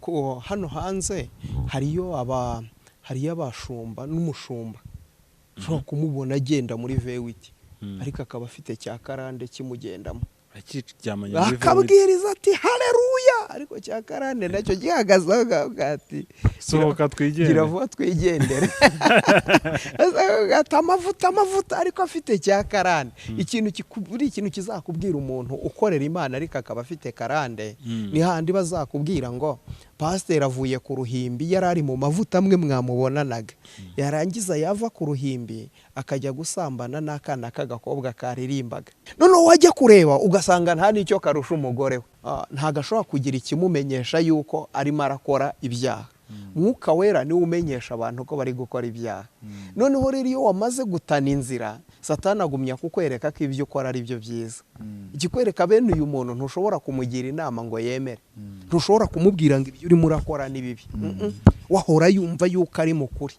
Ko hano hanze hariyo hariyo abashumba n'umushumba ushobora kumubona agenda muri vewiti ariko akaba afite cya karande kimugendamo, akabwiriza ati haleluya, ariko cya karande nacyo gihagaze ati sohoka twigendere, gira vuba twigendere, ati amavuta amavuta, ariko afite cya karande. Ikintu kikuburi, ikintu kizakubwira umuntu ukorera Imana ariko akaba afite karande, ni handi bazakubwira ngo pasiteri avuye ku ruhimbi, yari ari mu mavuta amwe mwamubonanaga, yarangiza yava ku ruhimbi akajya gusambana n'akana k'agakobwa karirimbaga, noneho wajya kureba ugasanga nta n'icyo karusha umugore we. Ntabwo ashobora kugira ikimumenyesha yuko arimo arakora ibyaha. Mwuka wera niwe umenyesha abantu ko bari gukora ibyaha. Noneho rero iyo wamaze gutana inzira, Satani agumya kukwereka ko ibyo ukora ari byo byiza. Ikikwereka bene uyu muntu ntushobora kumugira inama ngo yemere, ntushobora kumubwira ngo ibyo urimo urakora ni bibi, wahora yumva yuko ari mukuri.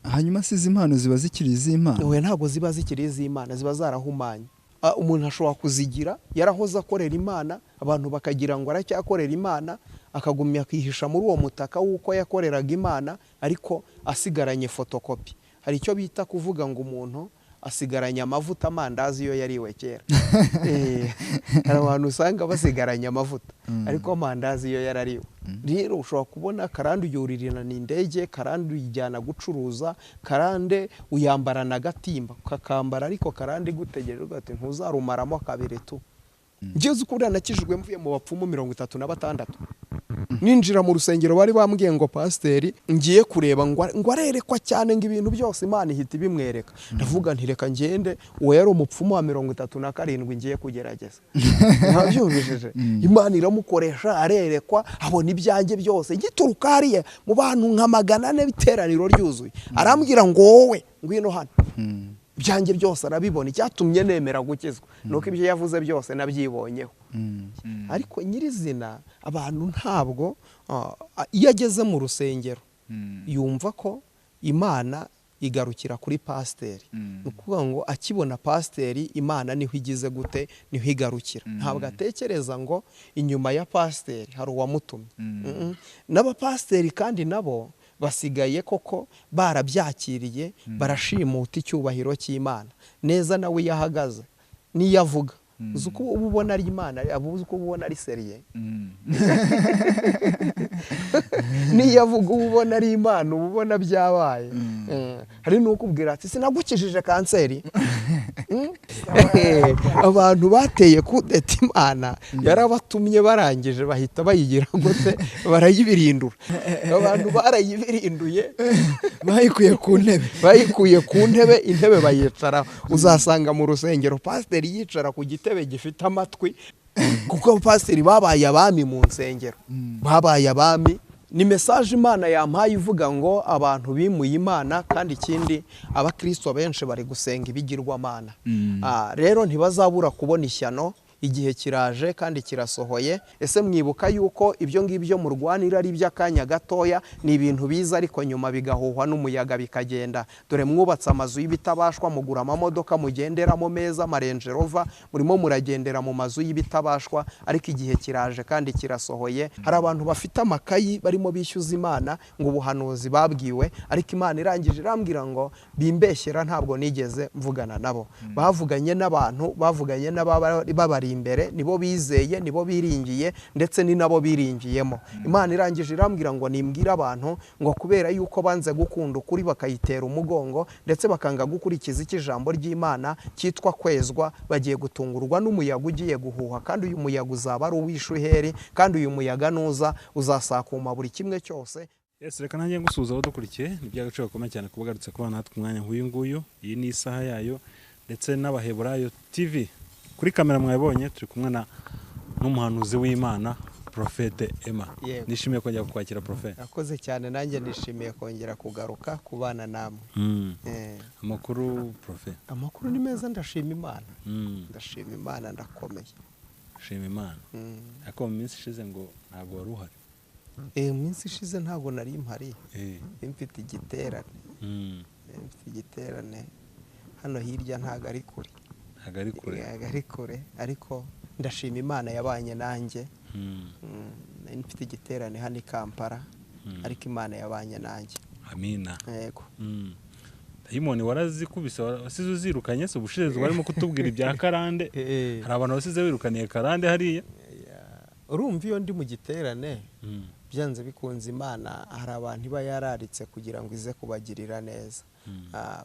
Hanyuma se izi impano ziba zikiri iz'Imana? Oya, ntabwo ziba zikiri iz'Imana, ziba zarahumanye. Umuntu ashobora kuzigira yarahoze akorera Imana, abantu bakagira ngo aracyakorera Imana, akagumya akihisha muri uwo mutaka w'uko yakoreraga Imana, ariko asigaranye fotokopi. Hari icyo bita kuvuga ngo umuntu asigaranye amavuta amandazi iyo yariwe kera. Hari abantu usanga basigaranye amavuta ariko amandazi iyo yarariwe. Rero ushobora kubona karande uyurirana indege, karande uyijyana gucuruza, karande uyambarana agatimba ukakambara, ariko karande igutegereje ati ntuzarumaramo kabiri tu. Ngeze uko nakijijwe mvuye mu bapfumu 36, ninjira mu rusengero bari bambwiye ngo pasiteri ngiye kureba ngo arerekwa cyane ngo ibintu byose Imana ihita ibimwereka. Ndavuga nti reka ngende, uwo yari umupfumu wa 37 ngiye kugerageza. Ntabyumvishije. Imana iramukoresha arerekwa, abona ibyanjye byose gituruka hariya mu bantu nka 400 iteraniro ryuzuye. Arambwira ngo wowe ngwino hano. Ibyanjye byose arabibona. Icyatumye nemera gukizwa nuko ibyo yavuze byose nabyibonyeho. Ariko nyirizina abantu ntabwo iyo ageze mu rusengero yumva ko Imana igarukira kuri pasiteri. Ni ukuvuga ngo akibona pasiteri Imana niho igize gute, niho igarukira. Ntabwo atekereza ngo inyuma ya pasiteri hari uwamutumye. N'abapasiteri kandi nabo basigaye koko barabyakiriye, barashimuta icyubahiro cy'Imana neza. Nawe iyo ahagaze niyo avuga, uzi uko uba ubona ari Imana, uzi uko uba ubona ari seriye. Niyo avuga uba ubona ari Imana, uba ubona byabaye. Hari n'ukubwira ati sinagukijije kanseri. Abantu bateye kudeta Imana yarabatumye, barangije bahita bayigira gute, barayibirindura. Abantu barayibirinduye, bayikuye ku ntebe, bayikuye ku ntebe, intebe bayicaraho. Uzasanga mu rusengero pasiteri yicara ku gitebe gifite amatwi, kuko pasiteri babaye abami mu nsengero, babaye abami. Ni message Imana yampaye ivuga ngo abantu bimuye Imana, kandi ikindi abakristo benshi bari gusenga ibigirwamana. Rero ntibazabura kubona ishyano, igihe kiraje kandi kirasohoye. Ese mwibuka yuko ibyo ngibyo murwanira ari iby'akanya gatoya, ni ibintu biza ariko nyuma bigahuhwa n'umuyaga bikagenda. Dore mwubatse amazu y'ibitabashwa, mugura amamodoka mugenderamo meza, amarenje rova, murimo muragendera mu mazu y'ibitabashwa, ariko igihe kiraje kandi kirasohoye. Hari abantu bafite amakayi barimo bishyuza Imana ngo ubuhanuzi babwiwe, ariko Imana irangije irambwira ngo bimbeshyera, ntabwo nigeze mvugana nabo. Bavuganye n'abantu, bavuganye n'ababari imbere, nibo bizeye, nibo biringiye, ndetse ni nabo biringiyemo. Imana irangije irambwira ngo nimbwira abantu ngo kubera yuko banze gukunda ukuri bakayitera umugongo, ndetse bakanga gukurikiza ijambo ry'Imana cyitwa kwezwa, bagiye gutungurwa n'umuyaga ugiye guhuha, kandi uyu muyaga uzaba ari uw'ishuheri, kandi uyu muyaga nuza uzasakuma buri kimwe cyose. Yes, reka nanjye ngusuhuza aho dukurikiye. Ni iby'agaciro gakomeye cyane kuba ugarutse kubana natwe umwanya nk'uyu nguyu. Iyi ni isaha yayo ndetse n'Abaheburayo TV. Kuri kamera mwabonye turi kumwe na n'umuhanuzi w'Imana Prophète Emma. Nishimiye kongera kukwakira Prophète. Akoze cyane, nanjye nishimiye kongera kugaruka kubana namwe. Amakuru Prophète? Amakuru ni meza, ndashima Imana. Ndashima Imana, ndakomeye. Shima Imana. Ariko mu minsi ishize ngo ntabwo wari uhari. Mu minsi ishize ntabwo nari mpari. Mfite igiterane. Mfite igiterane hano hirya, ntabwo ari kure. Ntabwo ari kure, ariko ndashima Imana yabanye nanjye. Nari mfite igiterane hano i Kampala, ariko Imana yabanye nanjye. Amina. Yego. Dayimoni warazikubise, wasize uzirukanye se? Ubushize warimo kutubwira ibya karande, hari abantu basize wirukaniye karande hariya. Urumva iyo ndi mu giterane, byanze bikunze Imana hari abantu iba yararitse kugira ngo ize kubagirira neza.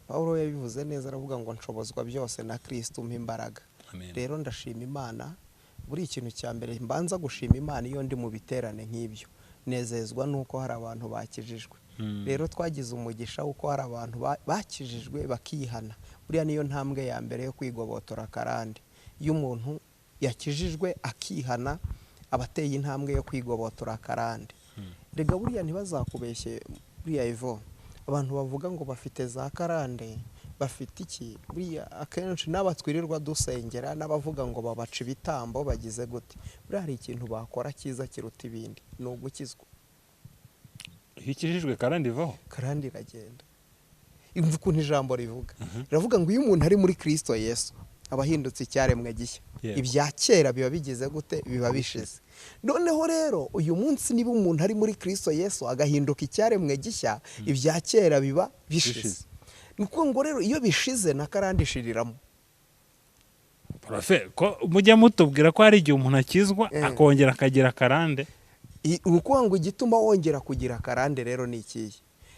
Pawulo yabivuze neza, aravuga ngo nshobozwa byose na Kristo umpa imbaraga. Rero ndashima Imana. Buri ikintu cya mbere mbanza gushima Imana iyo ndi mu biterane nk'ibyo, nezezwa nuko hari abantu bakijijwe. Rero twagize umugisha uko hari abantu bakijijwe bakihana. Buriya niyo ntambwe ya mbere yo kwigobotora karande. Iyo umuntu yakijijwe akihana, abateye intambwe yo kwigobotora karande. Rega buriya ntibazakubeshye, buriya Ivo, abantu bavuga ngo bafite za karande, bafite iki, buriya akenshi n'abatwirirwa dusengera n'abavuga ngo babaca ibitambo bagize gute, buriya hari ikintu bakora cyiza kiruta ibindi, ni ugukizwa. Iyo ukijijwe karande ivaho, karande iragenda. Imva ukuntu ijambo rivuga, riravuga ngo iyo umuntu ari muri Kristo Yesu aba ahindutse icyaremwe gishya, ibya kera biba bigize gute, biba bishize. Noneho rero uyu munsi niba umuntu ari muri Kristo Yesu agahinduka icyaremwe gishya, ibya kera biba bishize. Nuko ngo rero iyo bishize na karande ishiriramo. Profe, ko mujya mutubwira ko hari igihe umuntu akizwa akongera akagira karande? Uko ngo igituma wongera kugira karande rero ni ikihe?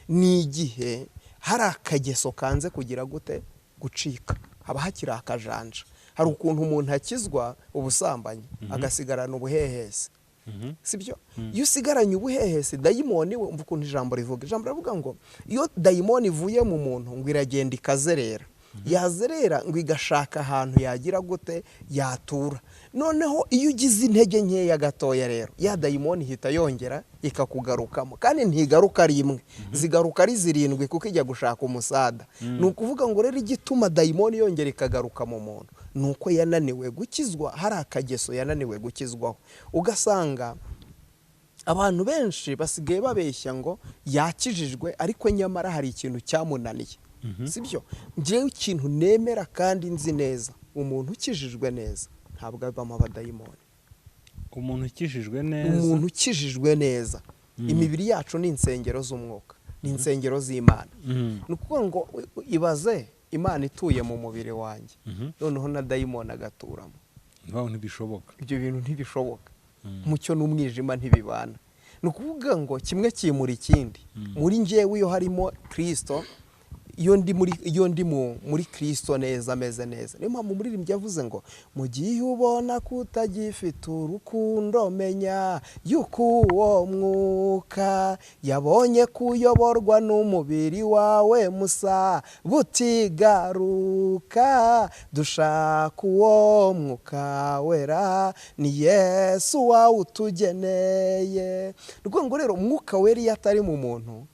Ni igihe hari akageso kanze kugira gute, gucika, haba hakiri akajanja. Hari ukuntu umuntu akizwa ubusambanyi agasigarana ubuhehesi, sibyo? Iyo usigaranye ubuhehesi, dayimoni we, umva ukuntu ijambo rivuga. Ijambo rivuga ngo iyo dayimoni ivuye mu muntu ngo iragenda ikazerera, yazerera ngo igashaka ahantu yagira gute, yatura. Noneho iyo ugize intege nkeya gatoya rero, ya dayimoni ihita yongera ikakugarukamo, kandi ntigaruka ari imwe, zigaruka ari zirindwi kuko ijya gushaka umusada. Ni ukuvuga ngo rero igituma dayimoni yongera ikagaruka mu muntu ni uko yananiwe gukizwa, hari akageso yananiwe gukizwaho. Ugasanga abantu benshi basigaye babeshya ngo yakijijwe, ariko nyamara hari ikintu cyamunaniye. Sibyo? Njyewe ikintu nemera kandi nzi neza, umuntu ukijijwe neza ntabwo avamo abadayimoni. Umuntu ukijijwe neza, umuntu ukijijwe neza, imibiri yacu ni insengero z'umwuka, ni insengero z'Imana. Ni ukuvuga ngo ibaze Imana ituye mu mubiri wanjye, noneho na dayimoni agaturamo. Ntibishoboka. Ibyo bintu ntibishoboka. Umucyo n'umwijima ntibibana. Ni ukuvuga ngo kimwe kimura ikindi. Muri njyewe iyo harimo Kristo, iyo ndi muri Kristo neza, ameze neza. Niyo mpamvu umuririmbyi yavuze ngo mu gihe ubona ko utagifite urukundo, menya yuko uwo mwuka yabonye kuyoborwa n'umubiri wawe musa butigaruka, dushaka uwo mwuka wera ni Yesu wawutugeneye. Ni ngo rero umwuka wera iyo atari mu muntu,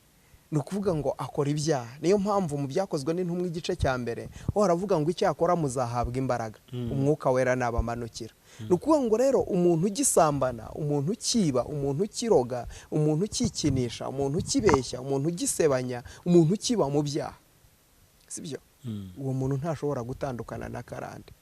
ni ukuvuga ngo akora ibyaha. Niyo mpamvu mu byakozwe n'intumwa igice cya mbere ho haravuga ngo icyakora muzahabwa imbaraga, umwuka wera nabamanukira. Ni ukuvuga ngo rero umuntu ugisambana, umuntu ukiba, umuntu ukiroga, umuntu ukikinisha, umuntu ukibeshya, umuntu ugisebanya, umuntu ukiba mu byaha, sibyo? Uwo muntu ntashobora gutandukana na karande.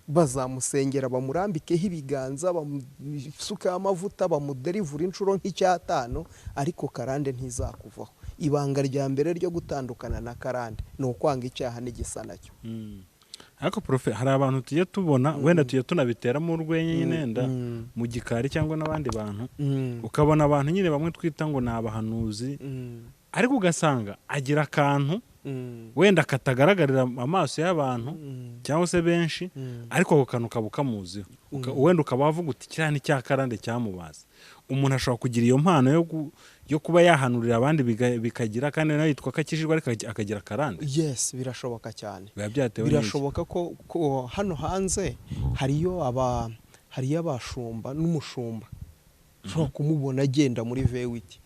Bazamusengera, bamurambikeho ibiganza, bamusukaho amavuta, bamuderivura inshuro nk'icyatanu, ariko karande ntizakuvaho. Ibanga rya mbere ryo gutandukana na karande ni ukwanga icyaha n'igisa nacyo. Ariko profe, hari abantu tujya tubona, wenda tujya tunabiteramo urwenya nyine, wenda mu gikari cyangwa n'abandi bantu, ukabona abantu nyine bamwe twita ngo ni abahanuzi, ariko ugasanga agira akantu wenda katagaragarira amaso y'abantu cyangwa se benshi, ariko ako kantu kaba ukamuziho, wenda ukaba wavuga uti kiriya ni cya karande cyamubaza. Umuntu ashobora kugira iyo mpano yo kuba yahanurira abandi bikagira, kandi nawe yitwa ko akijijwe ariko akagira karande. Yes, birashoboka cyane. Birashoboka ko hano hanze hariyo abashumba n'umushumba ushobora kumubona agenda muri V8,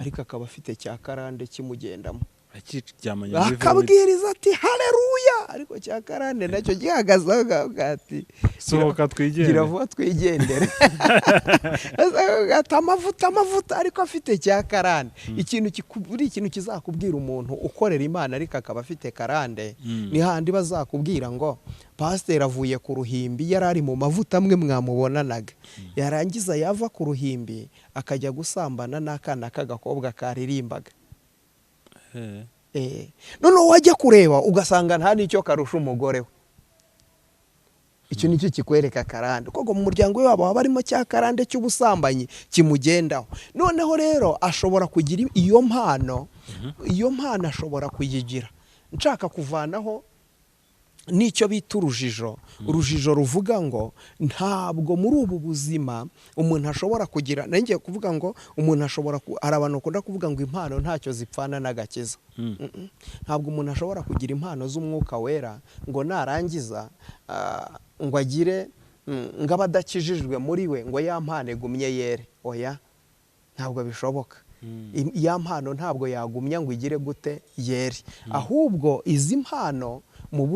ariko akaba afite cya karande kimugendamo. Akabwiriza ati haleluya, ariko cya karande nacyo gihagaze ati sohoka twigendere, gira vuba twigendere. Ati amavuta amavuta, ariko afite cya karande. Ikintu kikuburi, ikintu kizakubwira umuntu ukorera Imana ariko akaba afite karande, ni handi bazakubwira ngo pasiteri avuye ku ruhimbi, yari ari mu mavuta amwe mwamubonanaga, yarangiza yava ku ruhimbi akajya gusambana n'akana k'agakobwa karirimbaga. Noneho wajya kureba ugasanga nta n'icyo karusha umugore we. Icyo nicyo kikwereka karande, kuko mu muryango we wabo haba harimo cya karande cy'ubusambanyi kimugendaho. Noneho rero ashobora kugira iyo mpano, iyo mpano ashobora kuyigira. Nshaka kuvanaho nicyo bita urujijo. Urujijo ruvuga ngo ntabwo muri ubu buzima umuntu ashobora kugira, nangiye kuvuga ngo umuntu ashobora, hari abantu bakunda kuvuga ngo impano ntacyo zipfana n'agakiza. Ntabwo umuntu ashobora kugira impano z'umwuka wera ngo narangiza ngo agire ngo abadakijijwe muri we ngo ya mpano igumye yere. Oya, ntabwo bishoboka. Ya mpano ntabwo yagumya ngo igire gute yere. Ahubwo izi mpano mu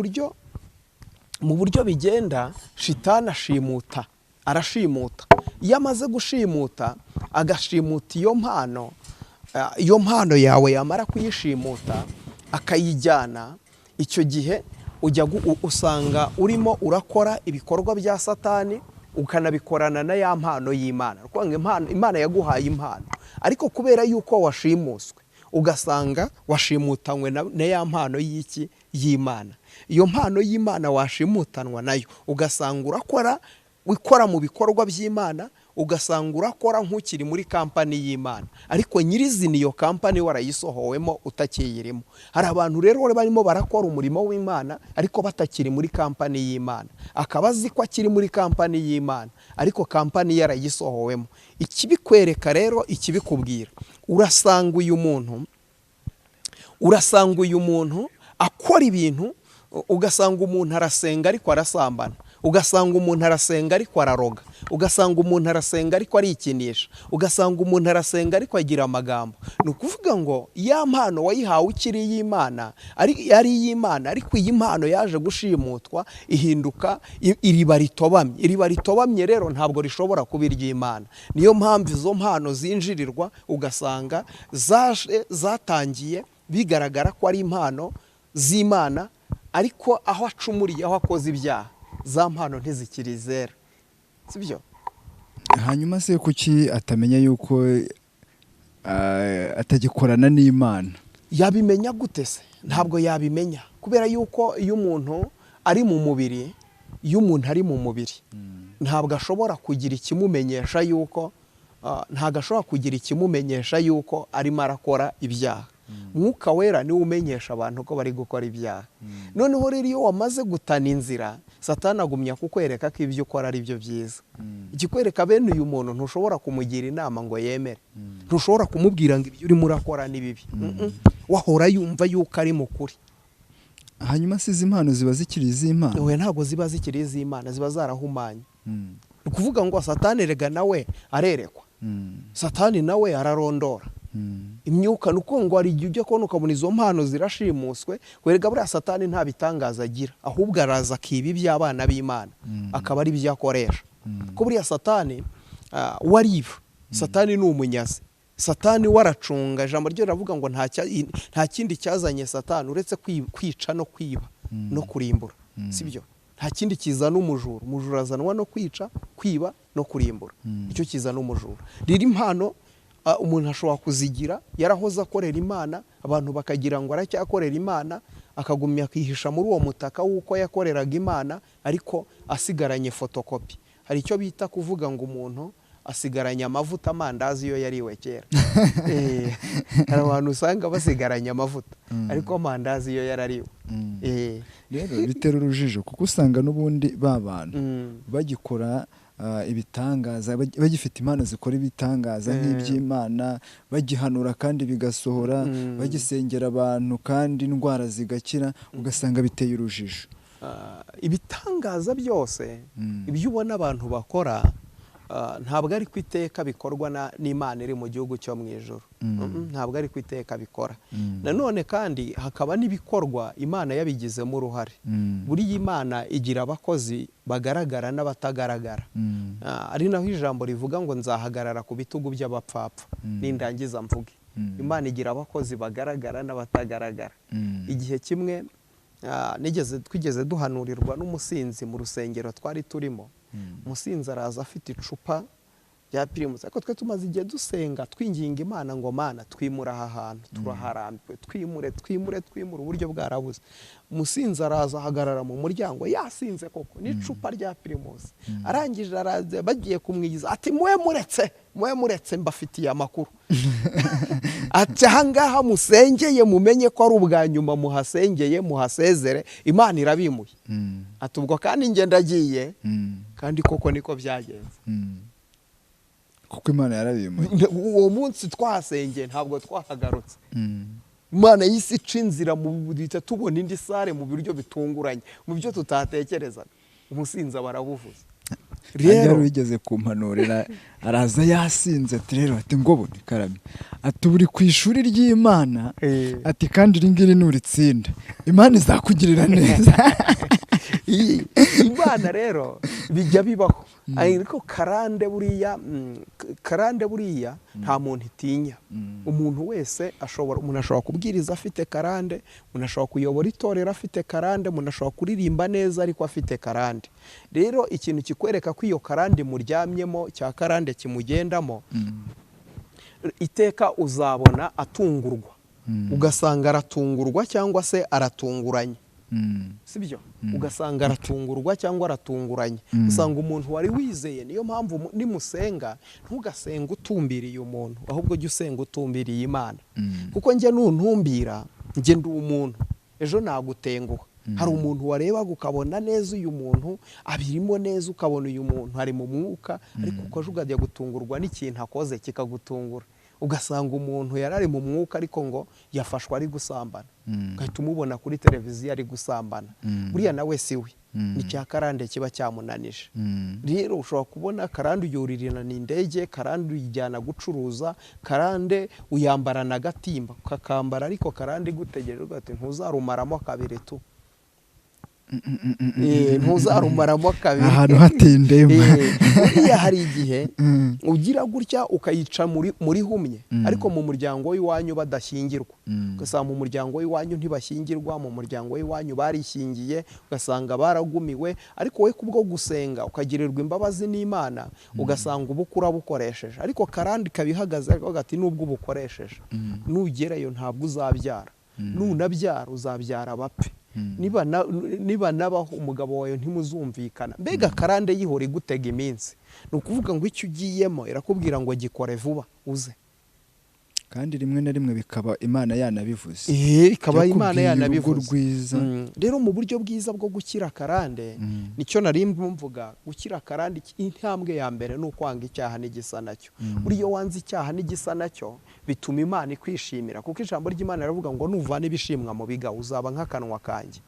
buryo bigenda, shitani ashimuta, arashimuta. Iyo amaze gushimuta agashimuta iyo mpano, iyo mpano yawe yamara kuyishimuta akayijyana, icyo gihe ujya usanga urimo urakora ibikorwa bya Satani, ukanabikorana na ya mpano y'Imana. Kuko Imana yaguhaye impano, ariko kubera yuko washimuswe ugasanga washimutanywe na ya mpano y'iki y'Imana. Iyo mpano y'Imana washimutanwa nayo ugasanga urakora, ukora mu bikorwa by'Imana, ugasanga urakora nk'ukiri muri kampani y'Imana, ariko nyirizina iyo kampani warayisohowemo utakiyirimo. Hari abantu rero barimo barakora umurimo w'Imana ariko batakiri muri kampani y'Imana, akaba azi ko akiri muri kampani y'Imana ariko kampani yarayisohowemo. Ikibikwereka rero, ikibikubwira, urasanga uyu muntu akora ibintu, ugasanga umuntu arasenga ariko arasambana, ugasanga umuntu arasenga ariko araroga, ugasanga umuntu arasenga ariko arikinisha, ugasanga umuntu arasenga ariko agira amagambo. Ni ukuvuga ngo ya mpano wayihawe ukiri y'Imana, ari y'Imana, ariko iyi mpano yaje gushimutwa ihinduka iriba ritobamye. Iriba ritobamye rero ntabwo rishobora kuba iry'Imana. Niyo mpamvu izo mpano zinjirirwa ugasanga zatangiye bigaragara ko ari impano z'Imana, ariko aho acumuriye, aho akoze ibyaha, za mpano ntizikiri zera. Sibyo? Hanyuma se kuki atamenya yuko atagikorana n'Imana? Yabimenya gute se? Ntabwo yabimenya, kubera yuko iyo umuntu ari mu mubiri, iyo umuntu ari mu mubiri ntabwo ashobora kugira ikimumenyesha yuko ntabwo ashobora kugira ikimumenyesha yuko arimo arakora ibyaha. Mwuka wera niwe umenyesha abantu ko bari gukora ibyaha. Noneho rero iyo wamaze gutana inzira, Satani agumya kukwereka ko ibyo ukora ari byo byiza. Ikikwereka bene uyu muntu ntushobora kumugira inama ngo yemere, ntushobora kumubwira ngo ibyo urimo urakora ni bibi. Wahora yumva yuko ari mukuri. Hanyuma se izi mpano ziba zikiri iz'Imana? Oya, ntabwo ziba zikiri iz'Imana, ziba zarahumanye. Ni ukuvuga ngo Satani erega nawe arerekwa, Satani nawe ararondora imyuka. Nuko ngo hari igihe ujya kubona ukabona izo mpano zirashimuswe. Werega buriya Satani nta bitangaza agira, ahubwo araza akiba iby'abana b'Imana akaba ari byo akoresha. Ko buriya Satani wariba, Satani ni umunyazi, Satani waracunga. Ijambo ryo riravuga ngo nta kindi cyazanye Satani uretse kwica no kwiba no kurimbura. Sibyo? Nta kindi kizana umujura. Umujura azanwa no kwica, kwiba no kurimbura. Icyo kizana umujura. Rero impano umuntu ashobora kuzigira yarahoze akorera Imana, abantu bakagira ngo aracyakorera Imana, akagumya akihisha muri uwo mutaka w'uko yakoreraga Imana, ariko asigaranye fotokopi. Hari icyo bita kuvuga ngo umuntu asigaranye amavuta, amandazi yo yariwe kera. Hari abantu usanga basigaranye amavuta ariko amandazi yo yarariwe. Rero bitera urujijo, kuko usanga n'ubundi ba bantu bagikora ibitangaza, bagifite impano zikora ibitangaza nk'iby'Imana, bagihanura kandi bigasohora, bagisengera abantu kandi indwara zigakira, ugasanga biteye urujijo. Ibitangaza byose ibyo ubona abantu bakora, Ntabwo ari ku iteka bikorwa n'Imana iri mu gihugu cyo mu ijuru. Ntabwo ari ku iteka bikora. Nanone kandi hakaba n'ibikorwa Imana yabigizemo uruhare. Buriya Imana igira abakozi bagaragara n'abatagaragara. Ari naho ijambo rivuga ngo nzahagarara ku bitugu by'abapfapfa nindangiza mvuge. Imana igira abakozi bagaragara n'abatagaragara. Igihe kimwe twigeze duhanurirwa n'umusinzi mu rusengero twari turimo. Umusinzi araza afite icupa rya Primus, ariko twe tumaze igihe dusenga twinginga Imana ngo Mana twimure aha hantu, turaharambiwe, twimure twimure twimure, uburyo bwarabuze. Umusinzi araza ahagarara mu muryango yasinze koko n'icupa rya Primus. Arangije araza, bagiye kumwigiza ati mwe muretse mbafitiye amakuru. Ati ahangaha musengeye mumenye ko ari ubwa nyuma muhasengeye, muhasezere, Imana irabimuye. Ati ubwo kandi njye ndagiye. Kandi koko niko byagenze. Kuko Imana yarabimuye. Uwo munsi twahasengeye ntabwo twahagarutse. Imana y'isi ica inzira mu duhita tubona indi sare mu buryo bitunguranye, mu byo tutatekerezaga. Umusinzi barabuvuze. Rero wigeze kumpanurira araza yasinze ati rero ati ngo karame ati uri ku ishuri ry'Imana ati kandi iri ngiri nuritsinda Imana izakugirira neza. Imana rero bijya bibaho. Ariko karande buriya nta muntu itinya. Umuntu wese ashobora, umuntu ashobora kubwiriza afite karande, umuntu ashobora kuyobora itorero afite karande, umuntu ashobora kuririmba neza ariko afite karande. Rero ikintu kikwereka ko iyo karande muryamyemo cya karande kimugendamo, iteka uzabona atungurwa. Ugasanga aratungurwa cyangwa se aratunguranye. Sibyo? Ugasanga aratungurwa cyangwa aratunguranye. Usanga umuntu wari wizeye. Niyo mpamvu nimusenga ntugasenga utumbiriye umuntu, ahubwo jya usenga utumbiriye Imana. Kuko njye nuntumbira, njye ndi umuntu, ejo nagutenguha. Hari umuntu warebaga ukabona neza uyu muntu abirimo neza, ukabona uyu muntu ari mu mwuka, ariko ukaje ukajya gutungurwa n'ikintu akoze kikagutungura. Ugasanga umuntu yarari mu mwuka ariko ngo yafashwe ari gusambana, ugahita umubona kuri televiziyo ari gusambana. Buriya nawe si we, ni cya karande kiba cyamunanije. Rero ushobora kubona karande uyurirana n'indege, karande uyijyana gucuruza, karande uyambarana agatimba ukakambara, ariko karande igutegereje ati ntuzarumaramo kabiri tu. Ntuzarumaramo kabiri ahantu hatindema. Buriya hari igihe ugira gutya ukayica muri humye, ariko mu muryango w'iwanyu badashyingirwa. Ugasanga mu muryango w'iwanyu ntibashyingirwa, mu muryango w'iwanyu barishyingiye, ugasanga baragumiwe, ariko we kubwo gusenga ukagirirwa imbabazi n'Imana, ugasanga ubukura bukoresheje. Ariko karande ikabihagaze ati nubwo ubukoresheje nugerayo ntabwo uzabyara, nunabyara uzabyara abapfe. Niba nabaho umugabo wawe ntimuzumvikana. Mbega karande yihora igutega iminsi. Ni ukuvuga ngo icyo ugiyemo irakubwira ngo gikore vuba uze. Kandi rimwe na rimwe bikaba Imana yanabivuze. Ikaba Imana yanabivuze. Rero mu buryo bwiza bwo gukira karande, nicyo nari mvuga, gukira karande intambwe ya mbere ni ukwanga icyaha n'igisa nacyo. Buriya wanze icyaha n'igisa nacyo bituma Imana ikwishimira, kuko ijambo ry'Imana riravuga ngo nuvana ibishimwa mu biga uzaba nk'akanwa kanjye.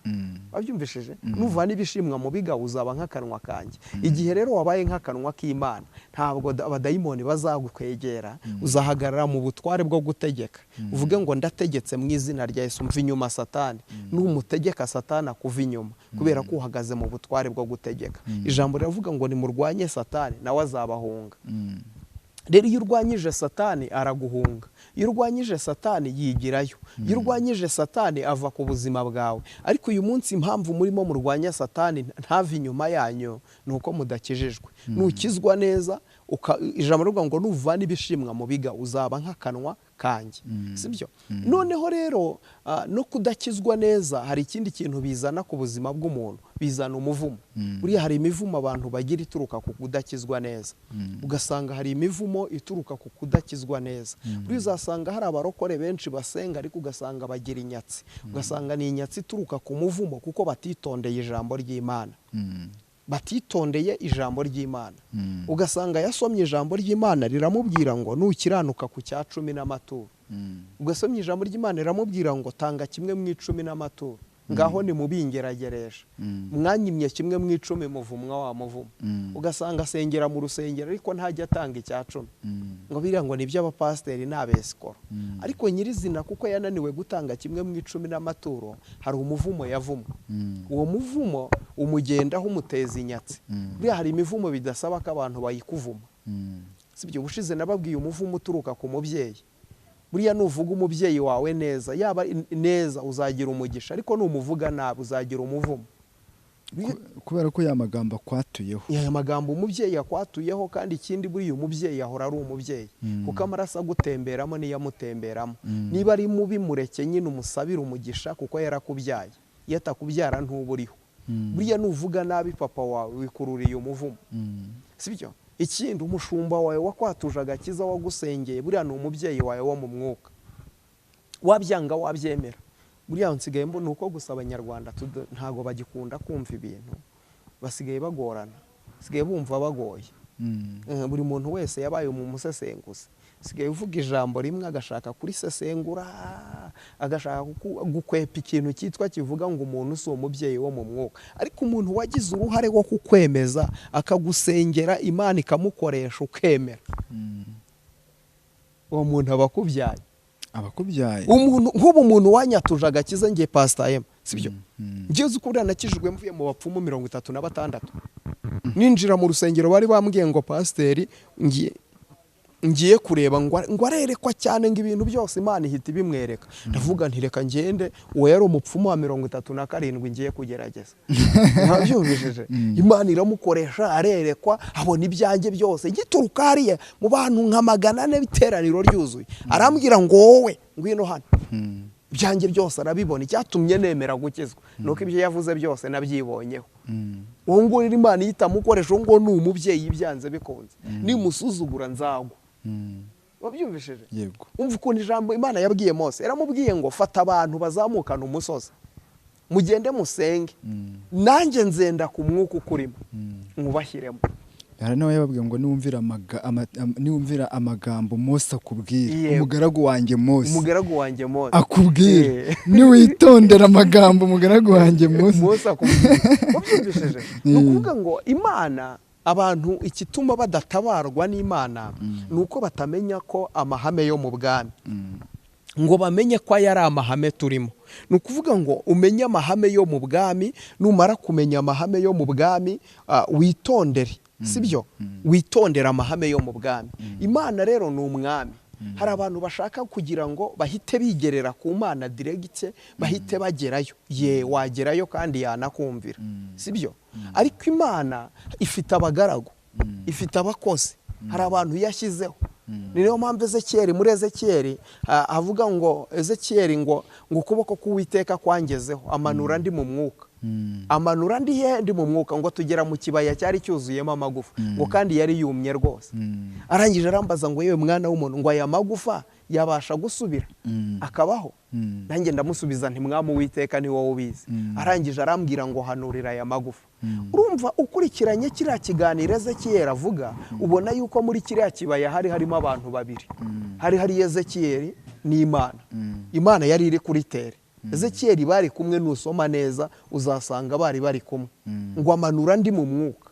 Wabyumvishije? Nuvana ibishimwa mu biga uzaba nk'akanwa kanjye. Igihe rero wabaye nk'akanwa k'Imana, ntabwo abadayimoni bazagukwegera, uzahagarara mu butware bwo gutegeka. Uvuge ngo ndategetse mu izina rya Yesu, mva inyuma Satani. Numutegeka Satani akuva inyuma, kubera ko uhagaze mu butware bwo gutegeka. Ijambo riravuga ngo nimurwanye Satani nawe azabahunga. Rero iyo urwanyije Satani araguhunga, iyo urwanyije Satani yigirayo, iyo urwanyije Satani ava ku buzima bwawe. Ariko uyu munsi impamvu murimo murwanya Satani ntave inyuma yanyu ni uko mudakijijwe. Nukizwa neza, ijambo rivuga ngo nuvana ibishimwa mu biga uzaba nk'akanwa kanjye. Sibyo? Noneho rero no kudakizwa neza hari ikindi kintu bizana ku buzima bw'umuntu, bizana umuvumo. Buriya hari imivumo abantu bagira ituruka ku kudakizwa neza. Ugasanga hari imivumo ituruka ku kudakizwa neza. Buriya uzasanga hari abarokore benshi basenga ariko ugasanga bagira inyatsi. Ugasanga ni inyatsi ituruka ku muvumo kuko batitondeye ijambo ry'Imana. Batitondeye ijambo ry'Imana. Ugasanga yasomye ijambo ry'Imana riramubwira ngo nukiranuka ku cya 10 n'amaturo. Ugasomye ijambo ry'Imana riramubwira ngo tanga kimwe mu 10 n'amaturo. Ngaho ni mubingerageresha, mwanyimye kimwe mu 10 muvumwa wa muvumo. Ugasanga asengera mu rusengero ariko ntajya atanga icya 10, ngo biriya ngo ni iby'abapasiteri n'abesikoro. Ariko nyirizina kuko yananiwe gutanga kimwe mu 10 n'amaturo, hari umuvumo yavumwe. Uwo muvumo umugendaho umuteza inyatsi. Buriya hari imivumo bidasaba ko abantu bayikuvuma. Sibyo? Ubushize nababwiye umuvumo uturuka ku mubyeyi. Buriya nuvuga umubyeyi wawe neza, yaba neza uzagira umugisha, ariko numuvuga nabi uzagira umuvumo. Kubera ko ya magambo akwatuyeho. Ya magambo umubyeyi akwatuyeho, kandi ikindi buriya umubyeyi ahora ari umubyeyi, kuko amaraso agutemberamo niyo amutemberamo. Niba ari mubi mureke nyine umusabire umugisha kuko yarakubyaye. Iyo atakubyara ntuburiho. Buriya nuvuga nabi papa wawe wikururiye umuvumo. Sibyo? Ikindi umushumba wawe wakwatuje agakiza wagusengeye, buriya ni umubyeyi wawe wo mu mwuka. Wabyanga wabyemera. Buriya nsigaye mbona uko gusa abanyarwanda ntago bagikunda kumva ibintu, basigaye bagorana, basigaye bumva bagoye. Buri muntu wese yabaye mu musesenguzi, sigaye uvuga ijambo rimwe agashaka kurisesengura, agashaka gukwepa ikintu cyitwa kivuga ngo umuntu si umubyeyi wo mu mwuka. Ariko umuntu wagize uruhare wo kukwemeza akagusengera Imana ikamukoresha ukemera, uwo muntu aba akubyaye. Abakubyaye. Umuntu nk'ubu umuntu wanyatuje agakiza ngiye Pastor M, sibyo? Ngiye uzi ko uriya nakijijwe mvuye mu bapfumu 36. Ninjira mu rusengero bari bambwiye ngo pasiteri ngiye kureba ngo arerekwa cyane ngo ibintu byose Imana ihita ibimwereka. Ndavuga nti reka ngende, uwo yari umupfumu wa 37 ngiye kugerageza. Ntabyumvishije. Imana iramukoresha arerekwa, abona ibyanjye byose. Gituruka hariya mu bantu nka 400 biteraniro ryuzuye. Arambwira ngo wowe ngwino hano. Ibyanjye byose arabibona. Icyatumye nemera gukizwa nuko ibyo yavuze byose nabyibonyeho. Uwo nguwo Imana ihita amukoresha, uwo nguwo ni umubyeyi byanze bikunze. Nimusuzugura nzagwa. Wabyumvishije? Yego. Umva ukuntu ijambo Imana yabwiye Mose, yaramubwiye ngo fata abantu bazamukana umusozi, mugende musenge, nanjye nzenda ku mwuka ukurimo mwubashyiremo. Hari nawe yababwiye ngo niwumvira amagambo Mose akubwira, umugaragu wanjye Mose, umugaragu wanjye Mose akubwira, niwitondera amagambo umugaragu wanjye Mose akubwira. Wabyumvishije? Ni ukuvuga ngo Imana, abantu ikituma badatabarwa n'Imana nuko batamenya ko amahame yo mu bwami, ngo bamenye ko aya ari amahame turimo. Ni ukuvuga ngo umenye amahame yo mu bwami, numara kumenya amahame yo mu bwami witondere, sibyo? Witondera amahame yo mu bwami. Imana rero ni umwami. Hari abantu bashaka kugira ngo bahite bigerera ku Mana direct, bahite bagerayo. Ye wagerayo kandi yanakumvira, sibyo? Ariko Imana ifite abagaragu, ifite abakozi, hari abantu yashyizeho. Niyo mpamvu Ezekiyeli, muri Ezekiyeli avuga ngo Ezekiyeli ngo ukuboko k'Uwiteka kwangezeho, amanura ndi mu mwuka. Amanura ndi he? Ndi mu mwuka, ngo tugera mu kibaya cyari cyuzuyemo amagufa, ngo kandi yari yumye rwose. Arangije arambaza ngo yewe mwana w'umuntu, ngo aya magufa yabasha gusubira akabaho? Nanjye ndamusubiza nti mwami Uwiteka ni wowe ubizi. Arangije arambwira ngo hanurira aya magufa. Urumva ukurikiranye kiriya kiganiro Ezekiyeli avuga, ubona yuko muri kiriya kibaya hari harimo abantu babiri. Hari Ezekiyeli n'Imana. Imana yari iri kuri tere. Ezekiyeli bari kumwe, nusoma neza uzasanga bari kumwe. Ngo amanura ndi mu mwuka.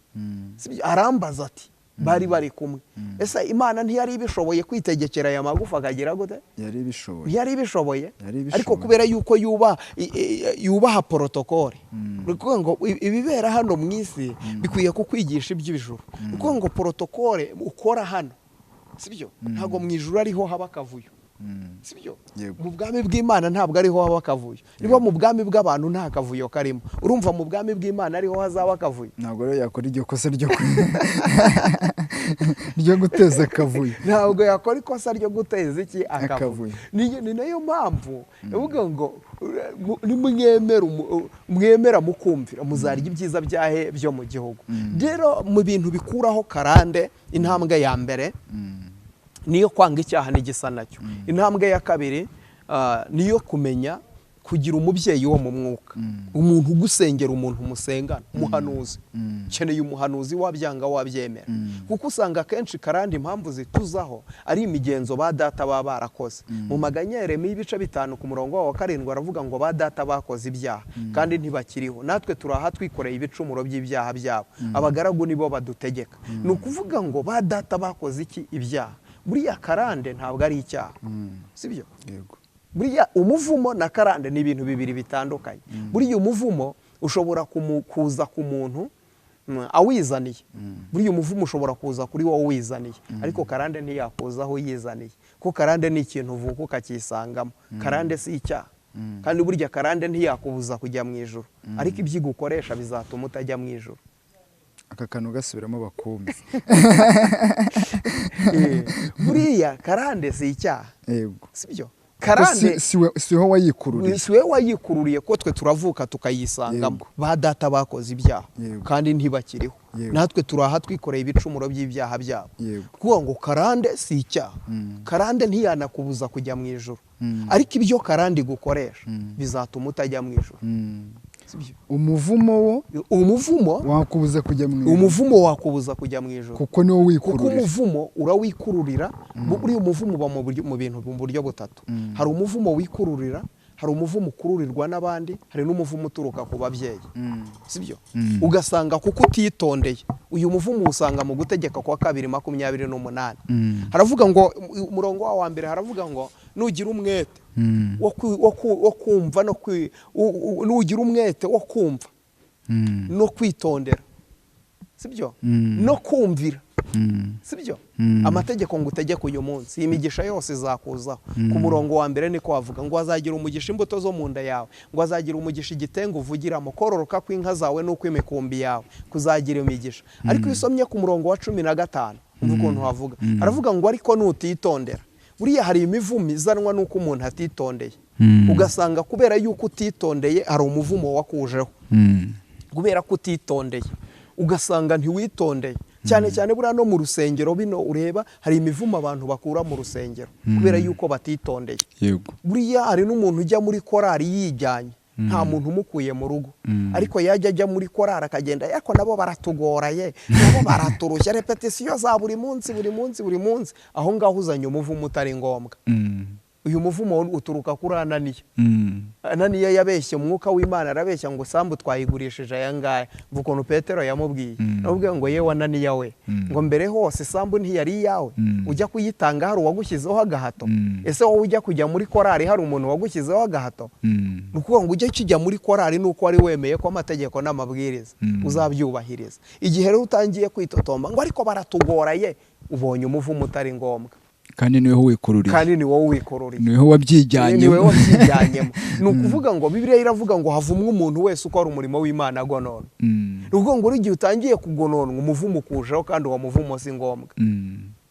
Arambaza ati bari kumwe. Ese Imana ntiyari ibishoboye kwitegekera aya magufa akagira gute? Yari ibishoboye. Ariko kubera yuko yubaha protokole. Ni ngo ibibera hano mu isi bikwiye kukwigisha iby'ijuru. Ni ngo protokole ukora hano, sibyo? Ntago mu ijuru ariho haba akavuyo. Sibyo? Mu bwami bw'Imana ntabwo ariho haba akavuyo. Niba mu bwami bw'abantu nta kavuyo karimo, urumva mu bwami bw'Imana ariho hazaba akavuyo. Ntabwo rero yakora iryo kosa ryo guteza akavuyo. Ntabwo yakora ikosa ryo guteza iki akavuyo. Ni nayo mpamvu uvuga ngo nimwemera mukumvira muzarya ibyiza byahe byo mu gihugu. Rero mu bintu bikuraho karande, intambwe ya mbere niyo kwanga icyaha n'igisa nacyo. Intambwe ya kabiri niyo kumenya Kugira umubyeyi wo mu mwuka, umuntu ugusengera, umuntu musengana, umuhanuzi. Ukeneye umuhanuzi wabyanga wabyemera, kuko usanga akenshi karande impamvu zituzaho ari imigenzo ba data baba barakoze. Mu maganya ya Yeremiya ibice 5 ku murongo wa 7 aravuga ngo ba data bakoze ibyaha kandi ntibakiriho, natwe turaha twikoreye ibicumuro by'ibyaha byabo, abagaragu nibo badutegeka. Ni ukuvuga ngo ba data bakoze iki? Ibyaha. Buriya karande ntabwo ari icyaha, sibyo? Yego. Buriya umuvumo na karande ni ibintu bibiri bitandukanye. Buriya umuvumo ushobora kuza ku muntu awizaniye. Buriya umuvumo ushobora kuza kuri wowe wizaniye, ariko karande ntiyakuzaho yizaniye, kuko karande ni ikintu uvuka ukakisangamo. Karande si icyaha, kandi burya karande ntiyakubuza kujya mu ijuru, ariko ibyo igukoresha bizatuma utajya mu ijuru. Aka kantu gasubiramo bakumve. Buriya karande si icyaha. Yego. Sibyo? Karande siho wayikururiye. Siwe wayikururiye, ko twe turavuka tukayisangamo. Ba data bakoze ibyaha kandi ntibakiriho, natwe turaha twikoreye ibicumuro by'ibyaha byabo. Kuvuga ngo karande si icyaha, karande ntiyanakubuza kujya mu ijuru, ariko ibyo karande igukoresha bizatuma utajya mu ijuru. Umuvumo wo, umuvumo wakubuza kujya mu ijuru. Umuvumo wakubuza kujya mu ijuru kuko niwo wikururira. Kuko umuvumo urawikururira. Buriya umuvumo uba mu bintu mu buryo butatu. Hari umuvumo wikururira, hari umuvumo ukururirwa n'abandi, hari n'umuvumo uturuka ku babyeyi. Sibyo? Ugasanga kuko utitondeye, uyu muvumo usanga mu Gutegeka kwa 2 28. Haravuga ngo umurongo wa mbere haravuga ngo nugira umwete wo kumva no nugira umwete wo kumva no kwitondera, sibyo? No kumvira, sibyo? Amategeko ngutegeka uyu munsi, imigisha yose izakuzaho. Ku murongo wa mbere niko wavuga ngo azagira umugisha imbuto zo mu nda yawe, ngo azagira umugisha igitengo uvugiramo, kororoka kw'inka zawe n'ukw'imikumbi yawe kuzagira imigisha. Ariko iyo usomye ku murongo wa 15 umva ukuntu havuga, aravuga ngo ariko nutitondera. Buriya hari imivumo izanwa n'uko umuntu atitondeye, ugasanga kubera yuko utitondeye hari umuvumo wakujeho. Kubera ko utitondeye ugasanga ntiwitondeye cyane cyane. Buriya no mu rusengero bino ureba hari imivumo abantu bakura mu rusengero kubera yuko batitondeye. Buriya hari n'umuntu ujya muri korari yijyanye, nta muntu umukuye mu rugo, ariko yajya ajya muri korari akagenda, ariko nabo baratugoraye, nabo baraturushya, repetisiyo za buri munsi buri munsi buri munsi. Aho ngaho uzanye umuvumo utari ngombwa. Uyu muvumo uturuka kuri Ananiya. Ananiya yabeshye umwuka w'Imana, arabeshya ngo sambu twayigurishije aya ngaya. Mva ukuntu Petero yamubwiye, amubwiye ngo yewe Ananiya we, ngo mbere hose sambu ntiyari iyawe, ujya kuyitanga hari uwagushyizeho agahato. Ese wowe ujya kujya muri korari hari umuntu wagushyizeho agahato? Ni ukuvuga ngo ujye kijya muri korari nuko wari wemeye ko amategeko n'amabwiriza uzabyubahiriza. Igihe rero utangiye kwitotomba ngo ariko baratugoraye, ubonye umuvumo utari ngombwa. Kandi niwe wikururiye. Kandi ni wowe wikururiye. Niwe wabyijyanyemo. Niwe wabyijyanyemo. Ni ukuvuga ngo Bibiliya iravuga ngo havumwe umuntu wese ukora umurimo w'Imana agonona. Ni ukuvuga ngo igihe utangiye kugononwa umuvumo ukujeho, kandi uwo muvumo si ngombwa.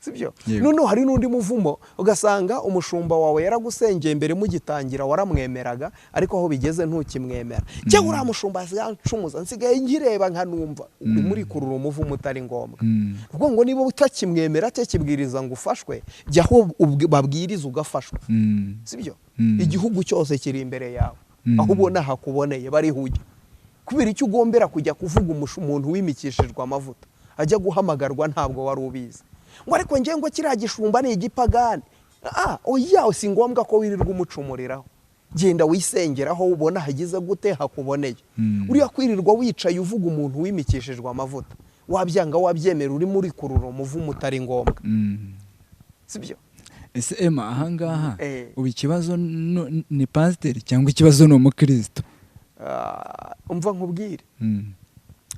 Sibyo? Noneho hari n'undi muvumo ugasanga umushumba wawe yaragusengeye mbere mugitangira waramwemeraga, ariko aho bigeze ntukimwemera. Cyangwa uriya mushumba yancumuza nsigaye nkireba nkanumva. Urimo urikurura umuvumo utari ngombwa. Kuko ngo niba utakimwemera atakibwiriza ngo ufashwe, jya aho babwiriza ugafashwa. Sibyo? Igihugu cyose kiri imbere yawe, aho ubona hakuboneye bariho ujya. Kubera icyo ugombera kujya kuvuga umuntu wimikishijwe amavuta ajya guhamagarwa ntabwo wari ubizi. Ngo ariko ngiye ngo kiriya gishumba ni igipagani. Oya, si ngombwa ko wirirwa umucumuriraho. Genda wisengeraho ubona hagize gute hakuboneye. Uriya kwirirwa wicaye uvuga umuntu wimikishijwe amavuta, wabyanga wabyemera, urimo urikurura umuvumo utari ngombwa. Sibyo? Ese Emma ahangaha ubu ikibazo ni pasiteri cyangwa ikibazo ni umukristo? Umva nkubwire.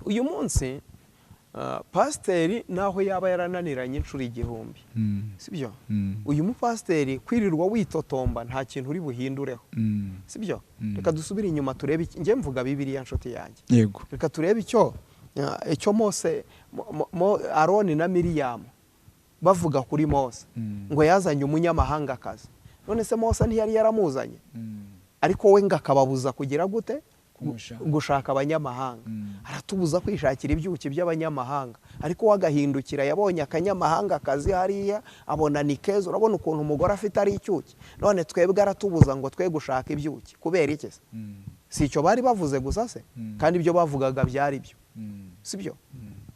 Uyu munsi pasiteri naho yaba yarananiranye inshuro 1000, sibyo? Uyu mupasiteri kwirirwa witotomba nta kintu uri buhindureho, sibyo? Reka dusubire inyuma turebe, njye mvuga Bibiliya nshuti yanjye. Yego. Reka turebe icyo Mose, Aroni na Miriyamu bavuga kuri Mose ngo yazanye umunyamahangakazi. None se Mose ntiyari yaramuzanye? Ariko we ngo akababuza kugira gute? Gushaka abanyamahanga. Aratubuza kwishakira ibyuki by'abanyamahanga, ariko wagahindukira yabonye akanyamahanga kazi hariya abona ni keza. Urabona ukuntu umugore afite ari icyuki, none twebwe aratubuza ngo twe gushaka ibyuki kubera iki se? Si icyo bari bavuze gusa se? Kandi ibyo bavugaga byari byo, si byo?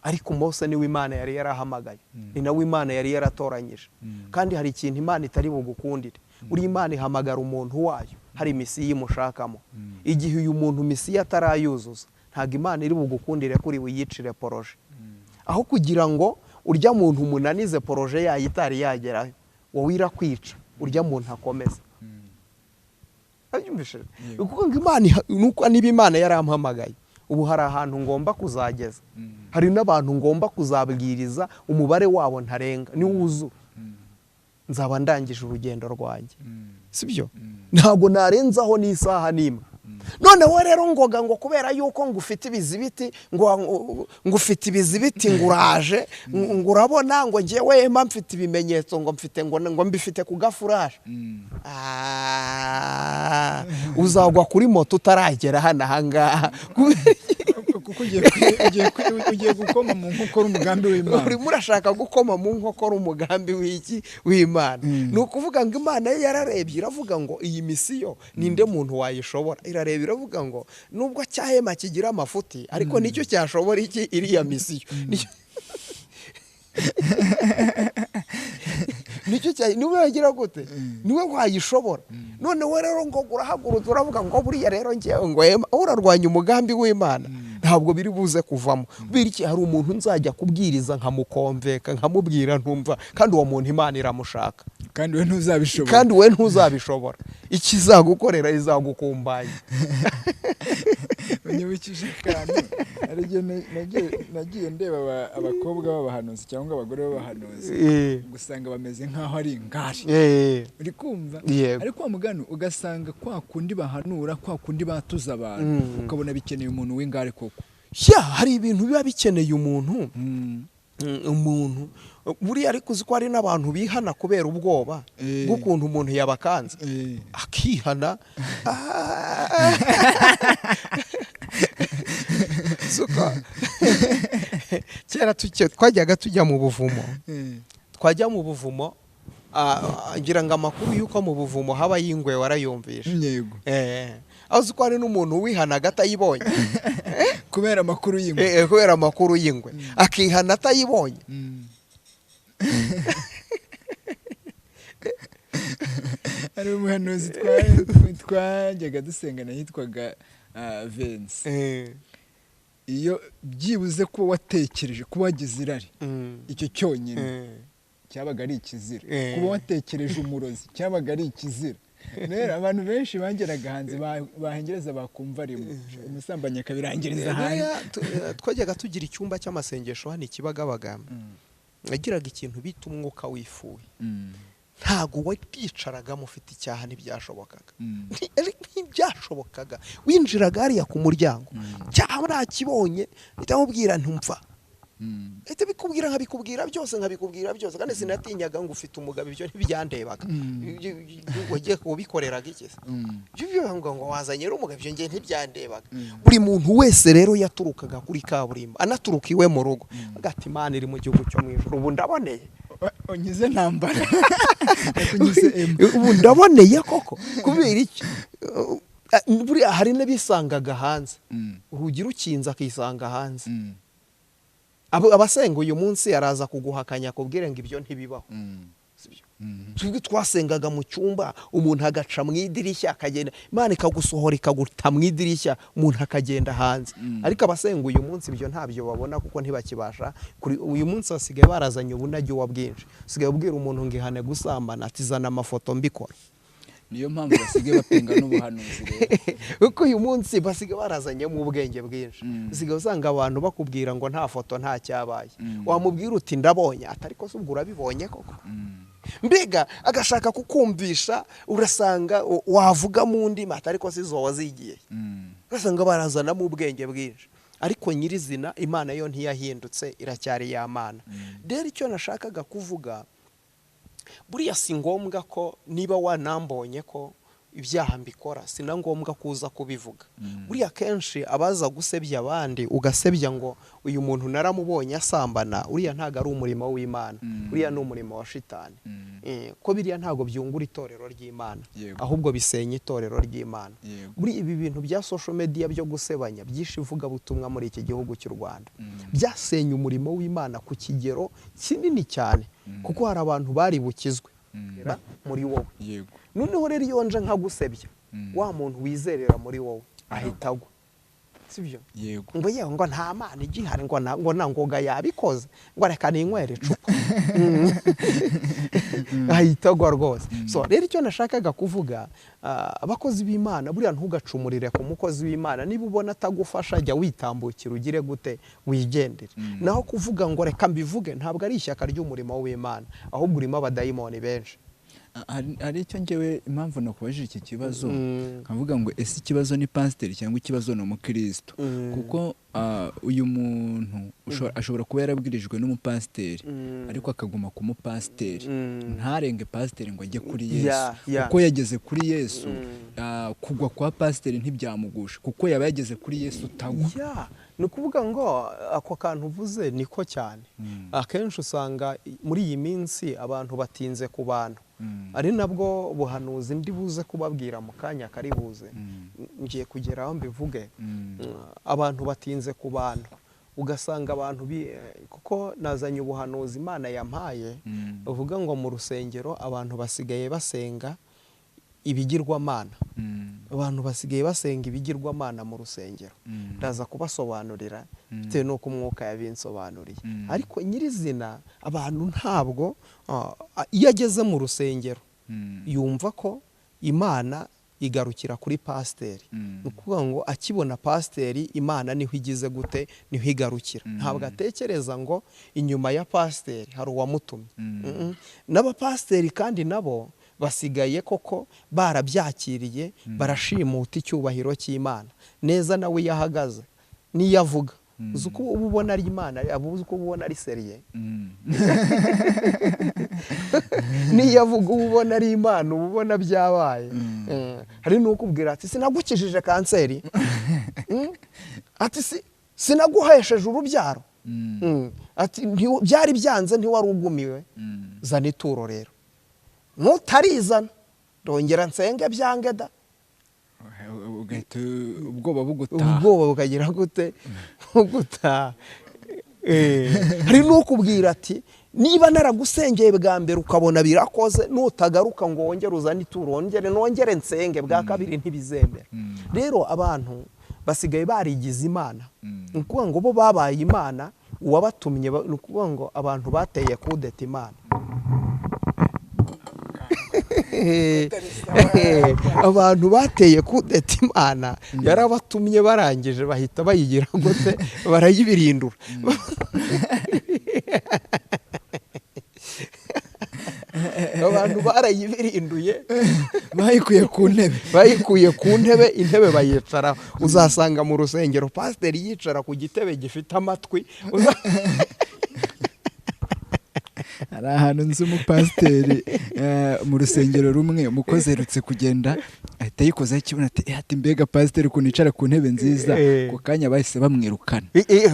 Ariko Mose niwe Imana yari yarahamagaye, ni nawe Imana yari yaratoranyije. Kandi hari ikintu Imana itari bugukundire. Uri Imana ihamagara umuntu wayo hari misiyo imushakamo. Igihe uyu muntu misiyo atarayuzuza, ntabwo Imana iri bugukundire kuri wiyicire poroje. Aho kugira ngo urya muntu umunanize poroje yayo itari yagerayo, wowe irakwica urya muntu akomeza. Kuko Imana nuko niba Imana yarampamagaye, ubu hari ahantu ngomba kuzageza, hari n'abantu ngomba kuzabwiriza umubare wabo ntarenga niwuzura nzaba ndangije urugendo rwanjye, sibyo? Ntabwo narenzaho n'isaha n'imwe. Noneho rero ngoga ngo kubera yuko ngufite ibizibiti, ngo ngufite ibizibiti nguraje ngo urabona ngo ngewe mba mfite ibimenyetso ngo mfite ngo mbifite ku gafuraje, uzagwa kuri moto utaragera hano ahangaha. Kuko ugiye gukoma mu nkokora umugambi w'Imana. Urimo urashaka gukoma mu nkokora umugambi w'iki w'Imana. Ni ukuvuga ngo Imana ye yararebye iravuga ngo iyi misiyo ninde muntu wayishobora. Irareba iravuga ngo nubwo cyahema kigira amafuti ariko nicyo cyashobora iki iriya misiyo. Nicyo cya niwe yagira gute, niwe wayishobora. None we rero ngo urahagurutse uravuga ngo buriya rero ngewe ngo urarwanya umugambi w'Imana, ntabwo biri buze kuvamo. Bityo hari umuntu nzajya kubwiriza nkamukomveka nkamubwira ntumva, kandi uwo muntu Imana iramushaka, kandi we ntuzabishobora, kandi we ntuzabishobora. Ikizagukorera izagukumbanya. Unyibukije akantu, nagiye ndeba abakobwa b'abahanuzi cyangwa abagore b'abahanuzi, gusanga bameze nkaho ari ingari. Uri kumva? Ariko wa mugani ugasanga kwa kundi bahanura, kwa kundi batuza abantu, ukabona bikeneye umuntu w'ingare koko. Ya, hari ibintu biba bikeneye umuntu. Umuntu buriya ariko uzi ko hari n'abantu bihana kubera ubwoba bw'ukuntu umuntu yabakanze, akihana. Suka kera twajyaga tujya mu buvumo, twajya mu buvumo, ngira ngo amakuru y'uko mu buvumo haba y'ingwe warayumvisha. Yego. Aho uzi ko hari n'umuntu wihanaga atayibonye kubera amakuru y'ingwe, kubera amakuru y'ingwe akihana atayibonye. Ari umuhanuzi twajyaga dusengana yitwaga Vince. Iyo byibuze ko watekereje kuba wagize irari, icyo cyonyine cyabaga ari ikizira. Kuba watekereje umurozi cyabaga ari ikizira. Rero abantu benshi bageraga hanze bahengereza bakumva arimo umusambanyi akabirangiriza hanze. Twajyaga tugira icyumba cy'amasengesho hano Kibagabaga, nagiraga ikintu bita umwuka wifuye. Ntago wakicaragamo ufite icyaha, ntibyashobokaga, ntibyashobokaga. Winjiraga hariya ku muryango, cyaha nakibonye ndamubwira ntumva, ete bikubwira nkabikubwira byose, nkabikubwira byose. Kandi sinatinyaga ngo ufite umugabo, ibyo ntibyandebaga. Wagiye kubikoreraga iki se? Ibyo ngo wazanye umugabo, ibyo ngiye ntibyandebaga. Buri muntu wese rero yaturukaga kuri kaburimbo, anaturuka iwe mu rugo, agati Imana iri mu gihugu cyo mu ijuru, ubu ndaboneye unyize ntambara, ubu ndaboneye koko. Kubera iki? Buriya hari n'abisangaga hanze, urugi rukinze akisanga hanze. Abasenga uyu munsi araza kuguhakanya akubwire ngo ibyo ntibibaho. Twebwe twasengaga mu cyumba, umuntu agaca mu idirishya akagenda, Imana ikagusohora ikaguta mu idirishya, umuntu akagenda hanze. Ariko abasenga uyu munsi ibyo ntabyo babona kuko ntibakibasha. Uyu munsi basigaye barazanye ubunajyuwa bwinshi. Usigaye ubwira umuntu ngo ihane gusambana, ati zana amafoto mbikora. Niyo mpamvu basigaye bapinga n'ubuhanuzi rero. Kuko uyu munsi basigaye barazanyemo ubwenge bwinshi. Usigaye usanga abantu bakubwira ngo nta foto nta cyabaye. Wamubwira uti ndabonye, atari ko se ubwo urabibonye koko? Mbega agashaka kukumvisha, urasanga wavuga mu ndimi atari ko sizo wazigiye. Urasanga barazanamo ubwenge bwinshi. Ariko nyirizina Imana yo ntiyahindutse, iracyari ya Mana. Rero icyo nashakaga kuvuga, buriya si ngombwa ko niba wanambonye ko ibyaha mbikora, si na ngombwa kuza kubivuga. Buriya kenshi abaza gusebya abandi, ugasebya ngo uyu muntu naramubonye asambana, uriya ntago ari umurimo w'Imana, uriya ni umurimo wa shitani. Ko biriya ntago byungura itorero ry'Imana, ahubwo bisenya itorero ry'Imana. Muri ibi bintu bya social media byo gusebanya byinshi ivuga butumwa muri iki gihugu cy'u Rwanda, byasenya umurimo w'Imana ku kigero kinini cyane, kuko hari abantu bari bukizwe muri wowe. Noneho rero iyo nje nkagusebya, wa muntu wizerera muri wowe ahita agwa, sibyo? Ngo yewe ngo nta Mana igihari, ngo na ngoga yabikoze, ngo reka ninywere icupa, ahita agwa rwose. So rero icyo nashakaga kuvuga, abakozi b'Imana, buriya ntugacumurire ku mukozi w'Imana. Niba ubona atagufasha, jya witambukira ugire gute, wigendere. Naho kuvuga ngo reka mbivuge, ntabwo ari ishyaka ry'umurimo w'Imana, ahubwo urimo abadayimoni benshi. Hari icyo ngewe impamvu nakubajije iki kibazo, nkavuga ngo ese ikibazo ni pasiteri cyangwa ikibazo ni umukristo? Kuko uyu muntu ashobora kuba yarabwirijwe n'umupasiteri, ariko akaguma ku mupasiteri, ntarenge pasiteri ngo ajye kuri Yesu. Kuko yageze kuri Yesu, kugwa kwa pasiteri ntibyamugusha, kuko yaba yageze kuri Yesu utagwa. Ni ukuvuga ngo ako kantu uvuze niko cyane. Akenshi usanga muri iyi minsi abantu batinze ku bantu, ari nabwo buhanuzi ndi buze kubabwira mu kanya kari buze, ngiye kugera aho mbivuge. Abantu batinze ku bantu, ugasanga abantu kuko nazanye ubuhanuzi Imana yampaye, uvuga ngo mu rusengero abantu basigaye basenga ibigirwamana. Abantu basigaye basenga ibigirwamana mu rusengero. Ndaza kubasobanurira bitewe n'uko umwuka yabinsobanuriye. Ariko nyirizina abantu ntabwo, iyo ageze mu rusengero yumva ko Imana igarukira kuri pasiteri. Ni ukuvuga ngo akibona pasiteri, Imana niho igize gute, niho igarukira. Ntabwo atekereza ngo inyuma ya pasiteri hari uwamutumye. N'abapasiteri kandi nabo basigaye koko barabyakiriye, barashimuta icyubahiro cy'Imana. Neza nawe iyo ahagaze niyo avuga, uzi uko uba ubona ari Imana, uzi uko uba ubona ari seriye. Niyo avuga uba ubona ari Imana, uba ubona byabaye. Hari n'ukubwira ati sinagukijije kanseri, ati sinaguhesheje urubyaro, ati byari byanze ntiwari ugumiwe, zana ituro rero. Nutarizana ndongera nsenge byange da. Ugahita ubwoba bugutaha, ubwoba bukagira gute, bugutaha. Hari n'ukubwira ati niba naragusengeye bwa mbere ukabona birakoze, nutagaruka ngo wongere uzane ituro, wongere nongere nsenge bwa kabiri, ntibizemera. Rero abantu basigaye barigize Imana, ni ukuvuga ngo bo babaye Imana, uwabatumye, ni ukuvuga ngo abantu bateye kudeta Imana. Abantu bateye kudeta Imana, yarabatumye barangije bahita bayigira gute, barayibirindura. Abantu barayibirinduye, bayikuye ku ntebe, bayikuye ku ntebe, intebe bayicaraho. Uzasanga mu rusengero pasiteri yicara ku gitebe gifite amatwi. Hari ahantu nzi umupasiteri mu rusengero rumwe, umukozi aherutse kugenda ahita yikozaho ikibuno ati mbega pasiteri ukuntu yicara ku ntebe nziza. Ako kanya bahise bamwirukana.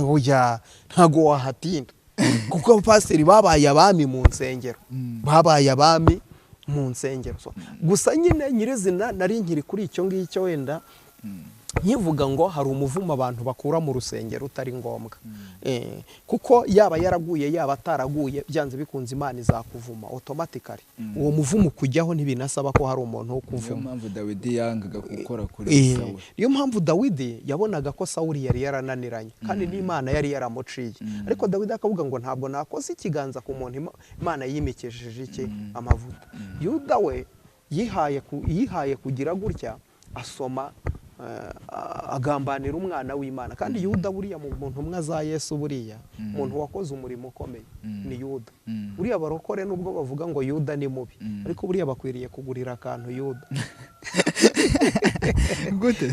Oya, ntago wahatinda, kuko abapasiteri babaye abami mu nsengero, babaye abami mu nsengero. Gusa nyine nyirizina nari nkiri kuri icyo ngicyo, wenda nkivuga ngo hari umuvumo abantu bakura mu rusengero utari ngombwa. Kuko yaba yaraguye yaba ataraguye, byanze bikunze Imana izakuvuma automatically. Uwo muvumo kujyaho ntibinasaba ko hari umuntu wo kuvuma. Niyo mpamvu Dawidi yangaga gukora kuri Sawuli. Niyo mpamvu Dawidi yabonaga ko Sawuli yari yarananiranye, kandi n'Imana yari yaramuciye. Ariko Dawidi akavuga ngo ntabwo nakoze ikiganza ku muntu Imana yimikishije iki amavuta. Yuda we yihaye kugira gutya, asoma Agambanira umwana w'Imana. Kandi Yuda buriya mu ntumwa za Yesu, buriya umuntu wakoze umurimo ukomeye ni Yuda. Buriya barokore nubwo bavuga ngo Yuda ni mubi, ariko buriya bakwiriye kugurira akantu Yuda. Gute?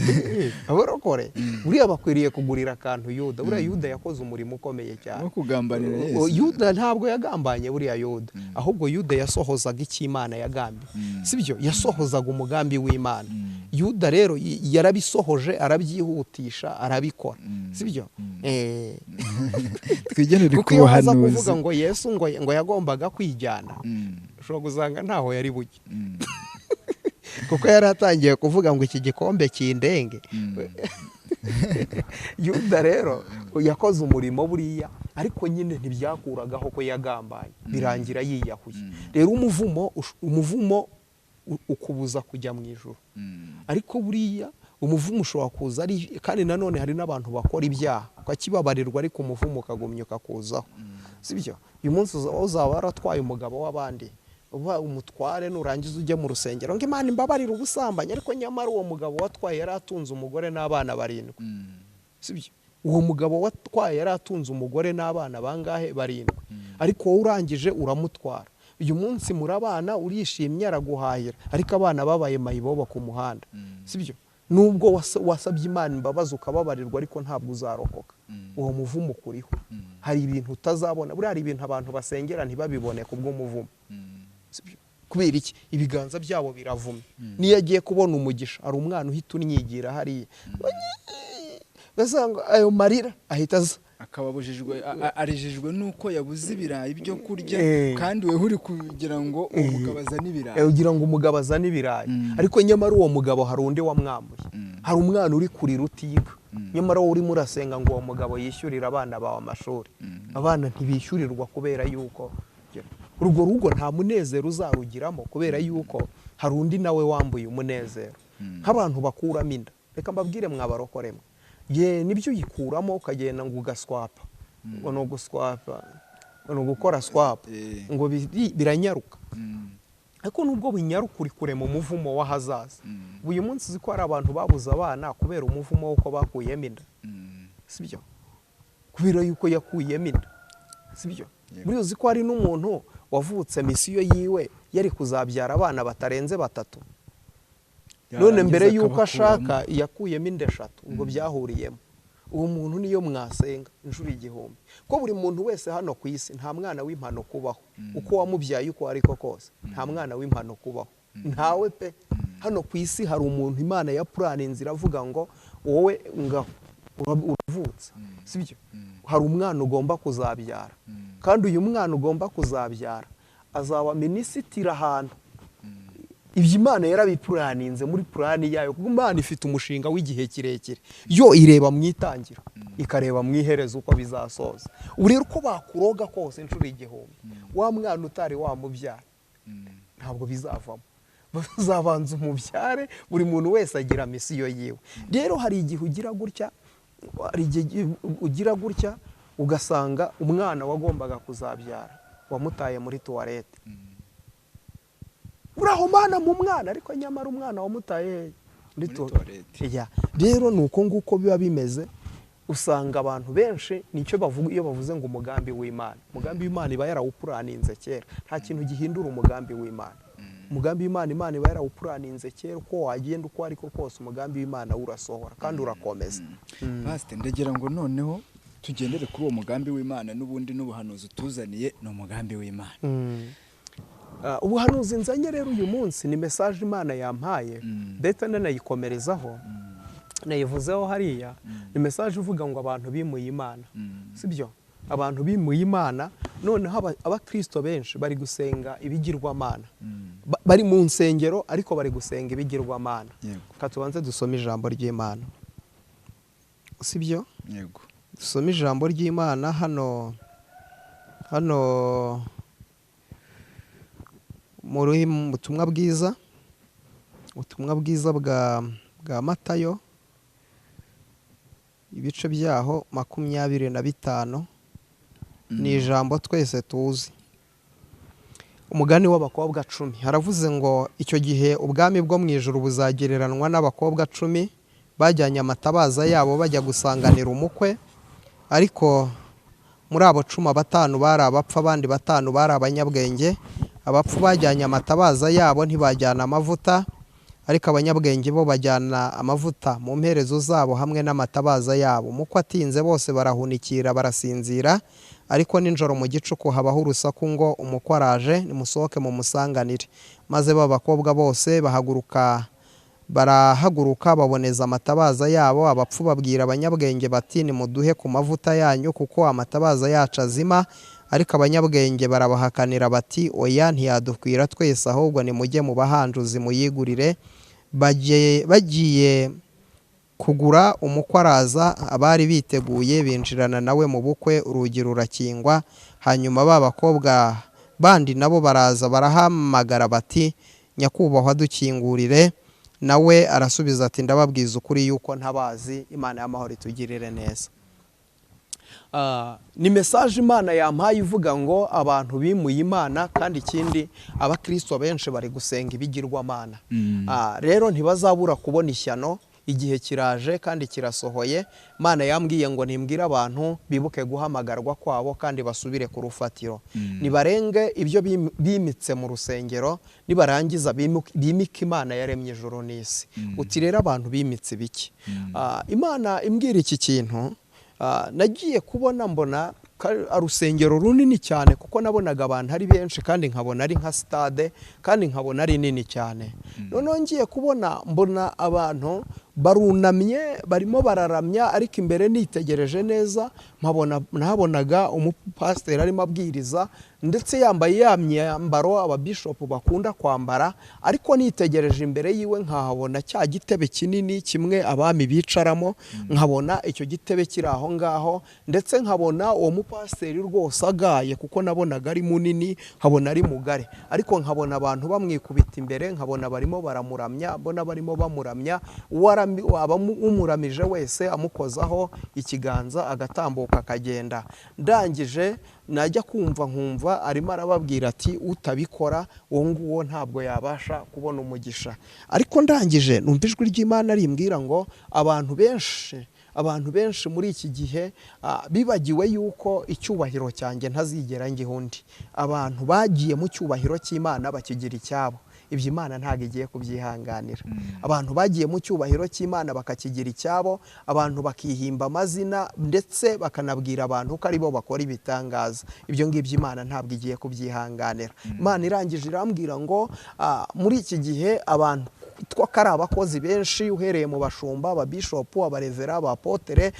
Abarokore buriya bakwiriye kugurira akantu Yuda. Buriya Yuda yakoze umurimo ukomeye cyane wo kugambanira Yesu. Yuda ntabwo yagambanye buriya Yuda, ahubwo Yuda yasohozaga icyo Imana yagambiye, sibyo? Yasohozaga umugambi w'Imana. Yuda rero yarabisohoje, arabyihutisha, arabikora, sibyo? Twigenere Kuko ku iyo haza buhanuzi. kuvuga ngo Yesu ngo yagombaga kwijyana, ushobora gusanga ntaho yari bujye, kuko yari atangiye kuvuga ngo iki gikombe kindenge. Yuda rero yakoze umurimo buriya, ariko nyine ntibyakuragaho ko yagambanye, birangira yiyahuye. Rero umuvumo ukubuza kujya mu ijuru. Ariko buriya umuvumo ushobora kuza ari, kandi nanone hari n'abantu bakora ibyaha ukakibabarirwa, ariko umuvumo ukagumya ukakuzaho, sibyo? Uyu munsi uzaba waratwaye umugabo w'abandi, uba umutware, nurangiza ujye mu rusengero ngo Imana imbabarire ubusambanyi, ariko nyamara uwo mugabo watwaye yari atunze umugore n'abana 7, sibyo? Uwo mugabo watwaye yari atunze umugore n'abana bangahe? 7. Ariko wowe urangije uramutwara, uyu munsi murabana, urishimye, araguhahira, ariko abana babaye mayibobo ku muhanda, sibyo? Nubwo wasabye Imana imbabazi ukababarirwa, ariko ntabwo uzarokoka. Uwo muvumo ukuriho. Hari ibintu utazabona. Buriya hari ibintu abantu basengera ntibabibone kubw'umuvumo. Sibyo? Kubera iki? Ibiganza byabo biravumye. Niyo agiye kubona umugisha, hari umwana uhita unyigira hariya, ugasanga ayo marira ahita aza. Akababujijwe, arijijwe nuko yabuze ibirayi byo kurya, kandi wewe uri kugira ngo uwo mugabo azane ibirayi. Ugira ngo umugabo azane ibirayi, ariko nyamara uwo mugabo hari undi wamwambuye. Hari umwana uri kurira utiga, nyamara wowe urimo urasenga ngo uwo mugabo yishyurire abana bawe amashuri. Abana ntibishyurirwa kubera yuko urwo rugo nta munezero uzarugiramo, kubera yuko hari undi nawe wambuye umunezero. Nk'abantu bakuramo inda, reka mbabwire mwabarokoremo, ye nibyo uyikuramo ukagenda ngo ugaswapa, ngo ni uguswapa, ngo ni ugukora swap, ngo biranyaruka. Ariko nubwo binyaruka uri kurema umuvumo w'ahazaza. Uyu munsi uzi ko hari abantu babuze abana kubera umuvumo w'uko bakuyemo inda, sibyo? Kubera yuko yakuyemo inda, sibyo? Buriya uzi ko hari n'umuntu wavutse misiyo yiwe yari kuzabyara abana batarenze 3, none mbere yuko ashaka yakuyemo inda 3, ubwo byahuriyemo. Uwo muntu niyo mwasenga inshuro 1000, ko buri muntu wese hano ku isi nta mwana w'impanuka ubaho. Uko wamubyaye uko ariko kose nta mwana w'impanuka ubaho, ntawe pe. Hano ku isi hari umuntu Imana ya puraninze iravuga ngo wowe ngaho uravutse, sibyo? Hari umwana ugomba kuzabyara, kandi uyu mwana ugomba kuzabyara azaba minisitiri ahantu. Ibyo Imana yarabipuraninze muri purani yayo, kuko Imana ifite umushinga w'igihe kirekire. Yo ireba mu itangira, ikareba mu iherezo uko bizasoza. Ubu rero uko bakuroga kose inshuro 1000, wa mwana utari wamubyara ntabwo bizavamo. Bazabanza umubyare. Buri muntu wese agira misiyo yiwe. Rero hari igihe ugira gutya, hari igihe ugira gutya ugasanga umwana wagombaga kuzabyara wamutaye muri tuwarete. Uraho mana mu mwana, ariko nyamara umwana wamutaye muri tuwarete. Rero nuko nguko biba bimeze. Usanga abantu benshi nicyo bavuga iyo bavuze ngo umugambi w'Imana. Umugambi w'Imana iba yarawupuraninze kera. Nta kintu gihindura umugambi w'Imana. Umugambi w'Imana, Imana iba yarawupuraninze kera, uko wagenda uko ariko kose umugambi w'Imana urasohora kandi urakomeza. Pastor, ndagira ngo noneho tugendere kuri uwo mugambi w'Imana, n'ubundi n'ubuhanuzi utuzaniye ni umugambi w'Imana. Ubuhanuzi nzanye rero uyu munsi ni message Imana yampaye, ndetse nanayikomerezaho, nayivuzeho hariya. Ni message ivuga ngo abantu bimuye Imana, sibyo? Abantu bimuye Imana, noneho abakristo benshi bari gusenga ibigirwamana. Bari mu nsengero ariko bari gusenga ibigirwamana. Reka tubanze dusome ijambo ry'Imana, sibyo? Yego. Dusome ijambo ry'Imana hano hano muri ubutumwa bwiza, ubutumwa bwiza bwa Matayo, ibice byaho 25. Ni ijambo twese tuzi, umugani w'abakobwa 10. Haravuze ngo icyo gihe ubwami bwo mu ijuru buzagereranwa n'abakobwa 10 Bajyanye amatabaza yabo bajya gusanganira umukwe, ariko muri abo 15 bari abapfu, abandi 5 bari abanyabwenge. Abapfu bajyanye amatabaza yabo ntibajyana amavuta, ariko abanyabwenge bo bajyana amavuta mu mperezo zabo hamwe n'amatabaza yabo. Umukwe atinze bose barahunikira barasinzira, ariko nijoro mu gicuku habaho urusaku ngo umukwe araje, nimusohoke mumusanganire. Maze ba bakobwa bose barahaguruka baboneza amatabaza yabo. Abapfu babwira abanyabwenge bati nimuduhe ku mavuta yanyu kuko amatabaza yacu azima. Ariko abanyabwenge barabahakanira bati oya, ntiyadukwira twese, ahubwo nimujye mu bahanjuzi muyigurire. Bagiye kugura, umukwe araza, abari biteguye binjirana nawe mu bukwe, urugi rurakingwa. Hanyuma ba bakobwa bandi nabo baraza barahamagara bati nyakubahwa dukingurire. Nawe arasubiza ati ndababwiza ukuri yuko ntabazi. Imana y'amahoro itugirire neza. Ni message Imana yampaye ivuga ngo abantu bimuye Imana, kandi ikindi abakristo benshi bari gusenga ibigirwamana. Rero ntibazabura kubona ishyano, igihe kiraje kandi kirasohoye. Imana yambwiye ngo nimbwire abantu bibuke guhamagarwa kwabo kandi basubire ku rufatiro. Nibarenge ibyo bimitse mu rusengero, nibarangiza bimike Imana yaremye ijuru n'isi. Uti rero abantu bimitse biki? Imana imbwira iki kintu, nagiye kubona mbona urusengero runini cyane, kuko nabonaga abantu ari benshi kandi nkabona ari nka stade kandi nkabona ari nini cyane. Noneho ngiye kubona mbona abantu barunamye barimo bararamya, ariko imbere nitegereje neza nabonaga umupasiteri arimo abwiriza, ndetse yambaye ya myambaro ababishopu bakunda kwambara, ariko nitegereje imbere yiwe nkahabona cya gitebe kinini kimwe abami bicaramo, nkabona icyo gitebe kiri aho ngaho, ndetse nkabona uwo mupasiteri rwose agaye, kuko nabonaga ari munini, nkabona ari mugari, ariko nkabona abantu bamwikubita imbere, nkabona barimo baramuramya, mbona barimo bamuramya, umuramije wese amukozaho ikiganza agatambuka akagenda. Ndangije najya kumva nkumva arimo arababwira ati utabikora uwo nguwo ntabwo yabasha kubona umugisha. Ariko ndangije numva ijwi ry'Imana rimbwira ngo abantu benshi muri iki gihe bibagiwe yuko icyubahiro cyanjye ntazigera ngihundi. Abantu bagiye mu cyubahiro cy'Imana bakigira icyabo. Ibyo Imana ntabwo igiye kubyihanganira. Abantu bagiye mu cyubahiro cy'Imana bakakigira icyabo, abantu bakihimba amazina ndetse bakanabwira abantu ko aribo bakora ibitangaza. Ibyo ngibyo Imana ntabwo igiye kubyihanganira. Imana irangije irambwira ngo muri iki gihe abantu twakari abakozi benshi, uhereye mu bashumba, ababishopu, abarevera, abapotere,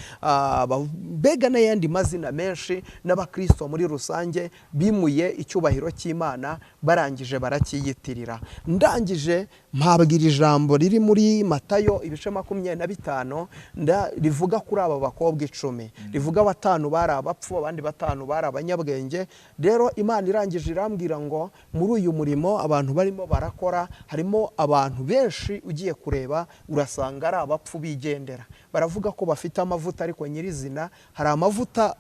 mbega n'ayandi mazina menshi, n'abakristo muri rusange bimuye icyubahiro cy'Imana barangije barakiyitirira. Ndangije mpabwira ijambo riri muri Matayo ibice 25 rivuga kuri aba bakobwa 10, rivuga 5 bari abapfu, abandi 5 bari abanyabwenge. Rero Imana irangije irambwira ngo muri uyu murimo abantu barimo barakora, harimo abantu benshi ugiye kureba urasanga ari abapfu bigendera. Baravuga ko bafite amavuta, ariko nyirizina hari amavuta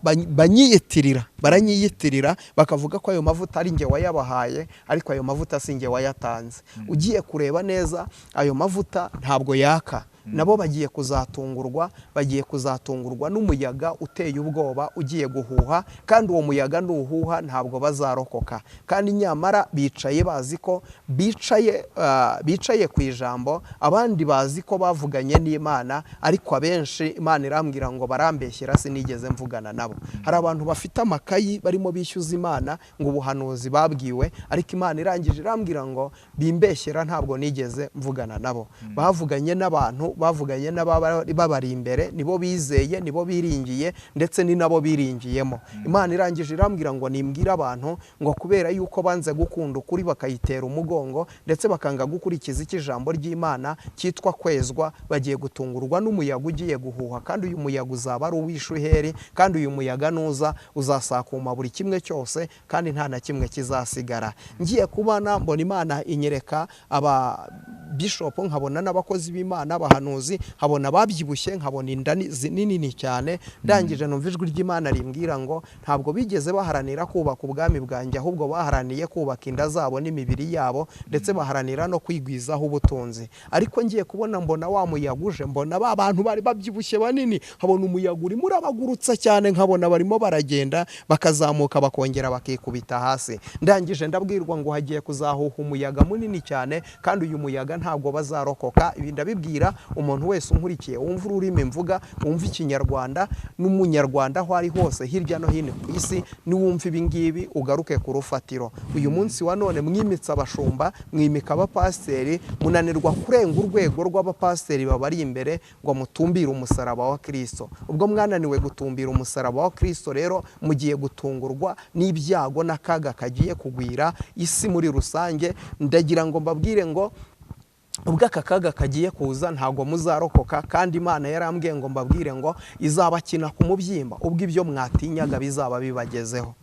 baranyiyitirira bakavuga ko ayo mavuta ari nge wayabahaye, ariko ayo mavuta si nge wayatanze. Ugiye kureba neza ayo mavuta ntabwo yaka. Nabo bagiye kuzatungurwa n'umuyaga uteye ubwoba ugiye guhuha, kandi uwo muyaga nuhuha ntabwo bazarokoka. Kandi nyamara bicaye bazi ko bicaye ku ijambo, abandi bazi ko bavuganye n'Imana, ariko abenshi Imana irambwira ngo barambeshyera, sinigeze mvugana nabo. Hari abantu bafite amakayi barimo bishyuza Imana ngo ubuhanuzi babwiwe, ariko Imana irangije irambwira ngo bimbeshyera, ntabwo nigeze mvugana nabo. Bavuganye n'abantu, bavuganye n'ababari imbere, nibo bizeye, nibo biringiye, ndetse ni nabo biringiyemo. Imana irangije irambwira ngo nimbwira abantu ngo kubera yuko banze gukunda ukuri bakayitera umugongo, ndetse bakanga gukurikiza ijambo ry'Imana cyitwa kwezwa, bagiye gutungurwa n'umuyaga ugiye guhuha, kandi uyu muyaga uzaba ari uwishuheri, kandi uyu muyaga nuza uzasakuma buri kimwe cyose, kandi nta na kimwe kizasigara. Ngiye kubana mbona Imana inyereka aba bishop, nkabona n'abakozi b'Imana, abahanuzi, nkabona ababyibushye, nkabona inda nini cyane. Ndangije numva ijwi ry'Imana rimbwira ngo ntabwo bigeze baharanira kubaka ubwami bwanjye, ahubwo baharaniye kubaka inda zabo n'imibiri yabo, ndetse baharanira no kwigwizaho ubutunzi. Ariko ngiye kubona mbona wa muyaga uje, mbona ba bantu bari babyibushye banini, nkabona umuyaga urimo urabagurutsa cyane, nkabona barimo baragenda bakazamuka bakongera bakikubita hasi. Ndangije ndabwirwa ngo hagiye kuzahuha umuyaga munini cyane, kandi uyu muyaga ntabwo bazarokoka. Ibi ndabibwira umuntu wese unkurikiye, wumva ururimi mvuga, wumva Ikinyarwanda, n'umunyarwanda aho ari hose hirya no hino ku isi, niwumva ibi ngibi ugaruke ku rufatiro. Uyu munsi wa none mwimitse abashumba, mwimika abapasiteri, munanirwa kurenga urwego rw'abapasiteri babari imbere ngo mutumbire umusaraba wa Kristo. Ubwo mwananiwe gutumbira umusaraba wa Kristo rero mugiye gutungurwa n'ibyago n'akaga kagiye kugwira isi muri rusange. Ndagira ngo mbabwire ngo ubwo aka kaga kagiye kuza ntabwo muzarokoka, kandi Imana yarambwiye ngo mbabwire ngo izabakina ku mubyimba ubwo ibyo mwatinyaga bizaba bibagezeho.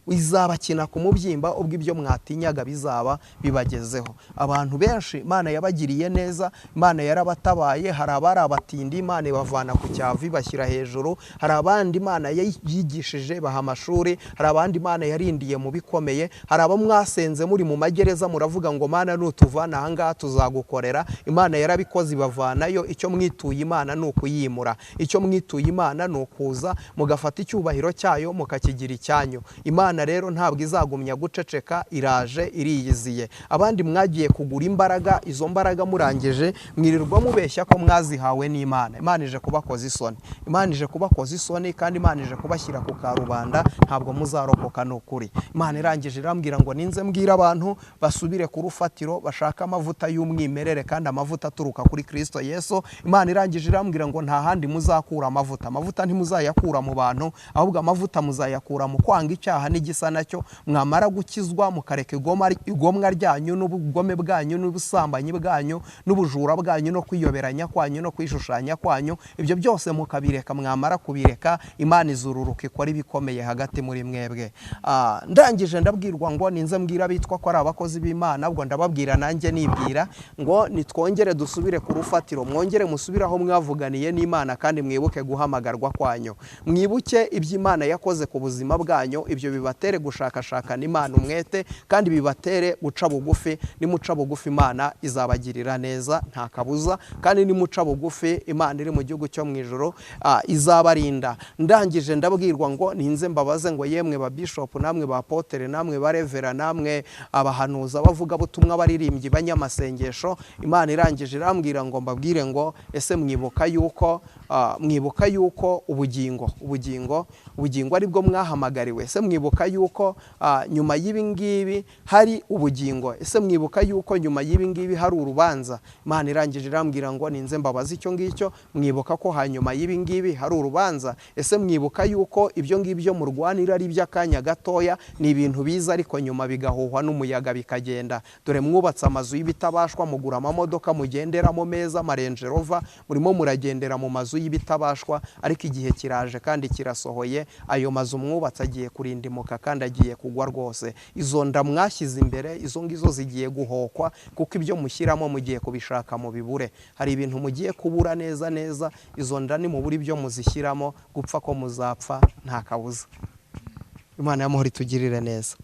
Izabakina ku mubyimba ubwo ibyo mwatinyaga bizaba bibagezeho. Abantu benshi Imana yabagiriye neza, Imana yarabatabaye. Hari abari abatindi Imana ibavana ku cyavu ibashyira hejuru, hari abandi Imana yigishije baha amashuri, hari abandi Imana yarindiye mu bikomeye, hari abo mwasenze muri mu magereza muravuga ngo Mana nutuvana aha ngaha tuzagukorera. Imana yarabikoze ibavanayo. Icyo mwituye Imana ni ukuyimura, icyo mwituye Imana ni ukuza mugafata icyubahiro cyayo mukakigira icyanyu. Imana rero ntabwo izagumya guceceka, iraje iriyiziye. Abandi mwagiye kugura imbaraga, izo mbaraga murangije mwirirwa mubeshya ko mwazihawe n'Imana. Imana ije kubakoza isoni, Imana ije kubakoza isoni, kandi Imana ije kubashyira ku karubanda, ntabwo muzarokoka n'ukuri. Imana irangije irambwira ngo ninze mbwira abantu basubire ku rufatiro, bashaka amavuta y'umwimerere kandi amavuta aturuka kuri Kristo Yesu. Imana irangije irambwira ngo nta handi muzakura amavuta, amavuta ntimuzayakura mu bantu, ahubwo amavuta muzayakura mu kwanga icyaha n'igisa nacyo. Mwamara gukizwa mukareka igomwa ryanyu n'ubugome bwanyu n'ubusambanyi bwanyu n'ubujura bwanyu no kwiyoberanya kwanyu no kwishushanya kwanyu, ibyo byose mukabireka. Mwamara kubireka Imana izururuka ikora ibikomeye hagati muri mwebwe. Ndangije ndabwirwa ngo ninze mbwira bitwa ko ari abakozi b'Imana, ubwo ndababwira nanjye nibwira ngo nitwongere dusubire ku rufatiro, mwongere musubire aho mwavuganiye n'Imana, kandi mwibuke guhamagarwa kwanyu, mwibuke ibyo Imana yakoze ku buzima bwanyu. Ibyo bibatere gushakashakana Imana umwete, kandi bibatere guca bugufi. Nimuca bugufi Imana izabagirira neza nta kabuza, kandi nimuca bugufi Imana iri mu gihugu cyo mu ijuru izabarinda. Ndangije ndabwirwa ngo ninze mbabaze ngo yemwe ba bishop, namwe ba apotre, namwe ba revera, namwe abahanuza, bavuga butumwa, baririmbyi, banyamasengesho. Imana irangije irambwira ngo mbabwire ngo ese mwibuka yuko mwibuka yuko ubugingo ubugingo ubugingo aribwo mwahamagariwe? Ese mwibuka yuko nyuma y'ibi ngibi hari ubugingo? Ese mwibuka yuko nyuma y'ibi ngibi hari urubanza? Imana irangije irambwira ngo ninze mbabaze icyo ngicyo, mwibuka ko hanyuma y'ibi ngibi hari urubanza? Ese mwibuka yuko ibyo ngibyo murwanira ari iby'akanya gatoya, ni ibintu biza ariko nyuma bigahuhwa n'umuyaga bikagenda? Dore mwubatse amazu y'ibitabashwa, mugura amamodoka mugenderamo meza, amarenje rova, murimo muragendera mu mazu y'ibitabashwa, ariko igihe kiraje kandi kirasohoye, ayo mazu mwubatse agiye kurindimuka kandi agiye kugwa rwose. Izo nda mwashyize imbere, izo ngizo zigiye guhokwa, kuko ibyo mushyiramo mugiye kubishaka mu bibure. Hari ibintu mugiye kubura neza neza, izo nda nimubura ibyo muzishyiramo, gupfa ko muzapfa nta kabuza. Imana y'amahoro itugirire neza.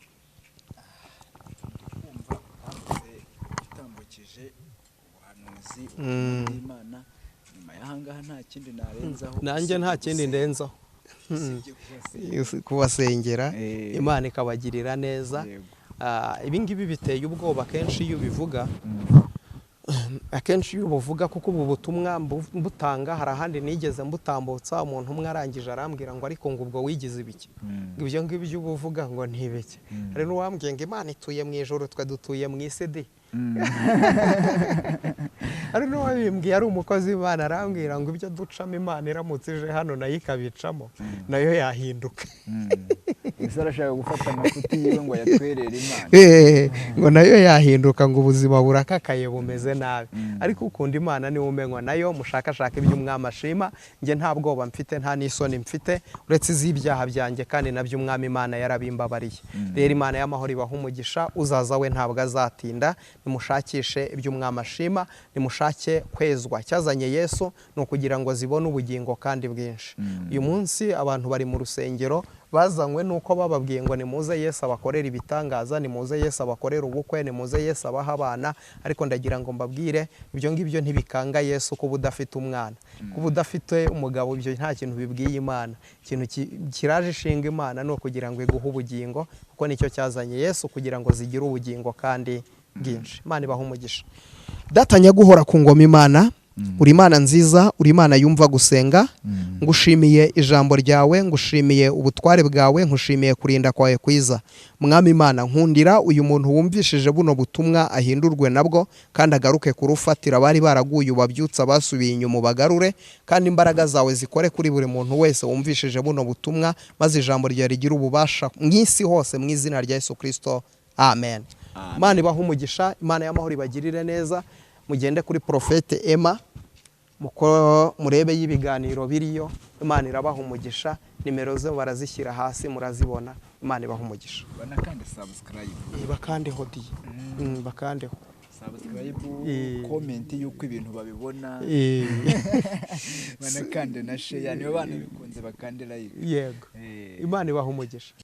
Nanjye nta kindi ndenzaho, kubasengera Imana ikabagirira neza. Ibi ngibi biteye ubwoba kenshi iyo ubivuga, akenshi iyo ubuvuga, kuko ubu butumwa mbutanga hari ahandi nigeze mbutambutsa, umuntu umwe arangije arambwira ngo ariko ngo ubwo wigize ibiki, ibyo ngibyo ubuvuga ngo ni ibiki. Hari n'uwambwiye ngo Imana ituye mu ijuru twe dutuye mu isi di. Hari n'uwabimbwiye ari umukozi w'Imana arambwira ngo ibyo ducamo Imana iramutse ije hano nayo ikabicamo nayo yahinduka. Ese arashaka gufata amafuti yiwe ngo ayatwerere Imana. Ngo nayo yahinduka, ngo ubuzima burakakaye bumeze nabi. Ariko ukunda Imana niwe umenywa nayo. Mushakashaka ibyo umwami ashima. Njye nta bwoba mfite, nta n'isoni mfite, uretse iz'ibyaha byanjye, kandi nabyo umwami Imana yarabimbabariye. Rero Imana y'amahoro ibaha umugisha. Uzaza we ntabwo azatinda. Nimushakishe ibyo umwami ashima, nimushake kwezwa. Cyazanye Yesu ni ukugira ngo zibone ubugingo kandi bwinshi. Uyu munsi abantu bari mu rusengero bazanywe nuko bababwiye ngo nimuze Yesu abakorere ibitangaza, nimuze Yesu abakorere ubukwe, nimuze Yesu abaha abana. Ariko ndagira ngo mbabwire, ibyo ngibyo ntibikanga Yesu. Kuba udafite umwana, kuba udafite umugabo, ibyo nta kintu bibwiye Imana. Ikintu kiraje ishinga Imana ni ukugira ngo iguhe ubugingo, kuko nicyo cyazanye Yesu, kugira ngo zigire ubugingo kandi bwinshi. Imana ibahe umugisha. Data nyaguhora ku ngoma, Imana, uri Imana nziza, uri Imana yumva gusenga. Ngushimiye ijambo ryawe, ngushimiye ubutware bwawe, ngushimiye kurinda kwawe kwiza. Mwami Imana, nkundira uyu muntu wumvishije buno butumwa ahindurwe nabwo kandi agaruke kurufatira. Abari baraguye ubabyutsa, basubiye inyuma ubagarure, kandi imbaraga zawe zikore kuri buri muntu wese wumvishije buno butumwa, maze ijambo ryawe rigire ububasha mu isi hose, mu izina rya Yesu Kristo, amen. Imana ibahe umugisha, Imana y'amahoro ibagirire neza. Mugende kuri Prophète Emma, muko murebe y'ibiganiro biriyo. Imana irabaha umugisha. Nimero ze barazishyira hasi, murazibona. Imana ibaha umugisha. Banakande subscribe. Bakandeho di. Bakandeho. Subscribe, comment y'uko ibintu babibona, banakande na share, niba banabikunze bakande like. Yego. Imana ibaha umugisha.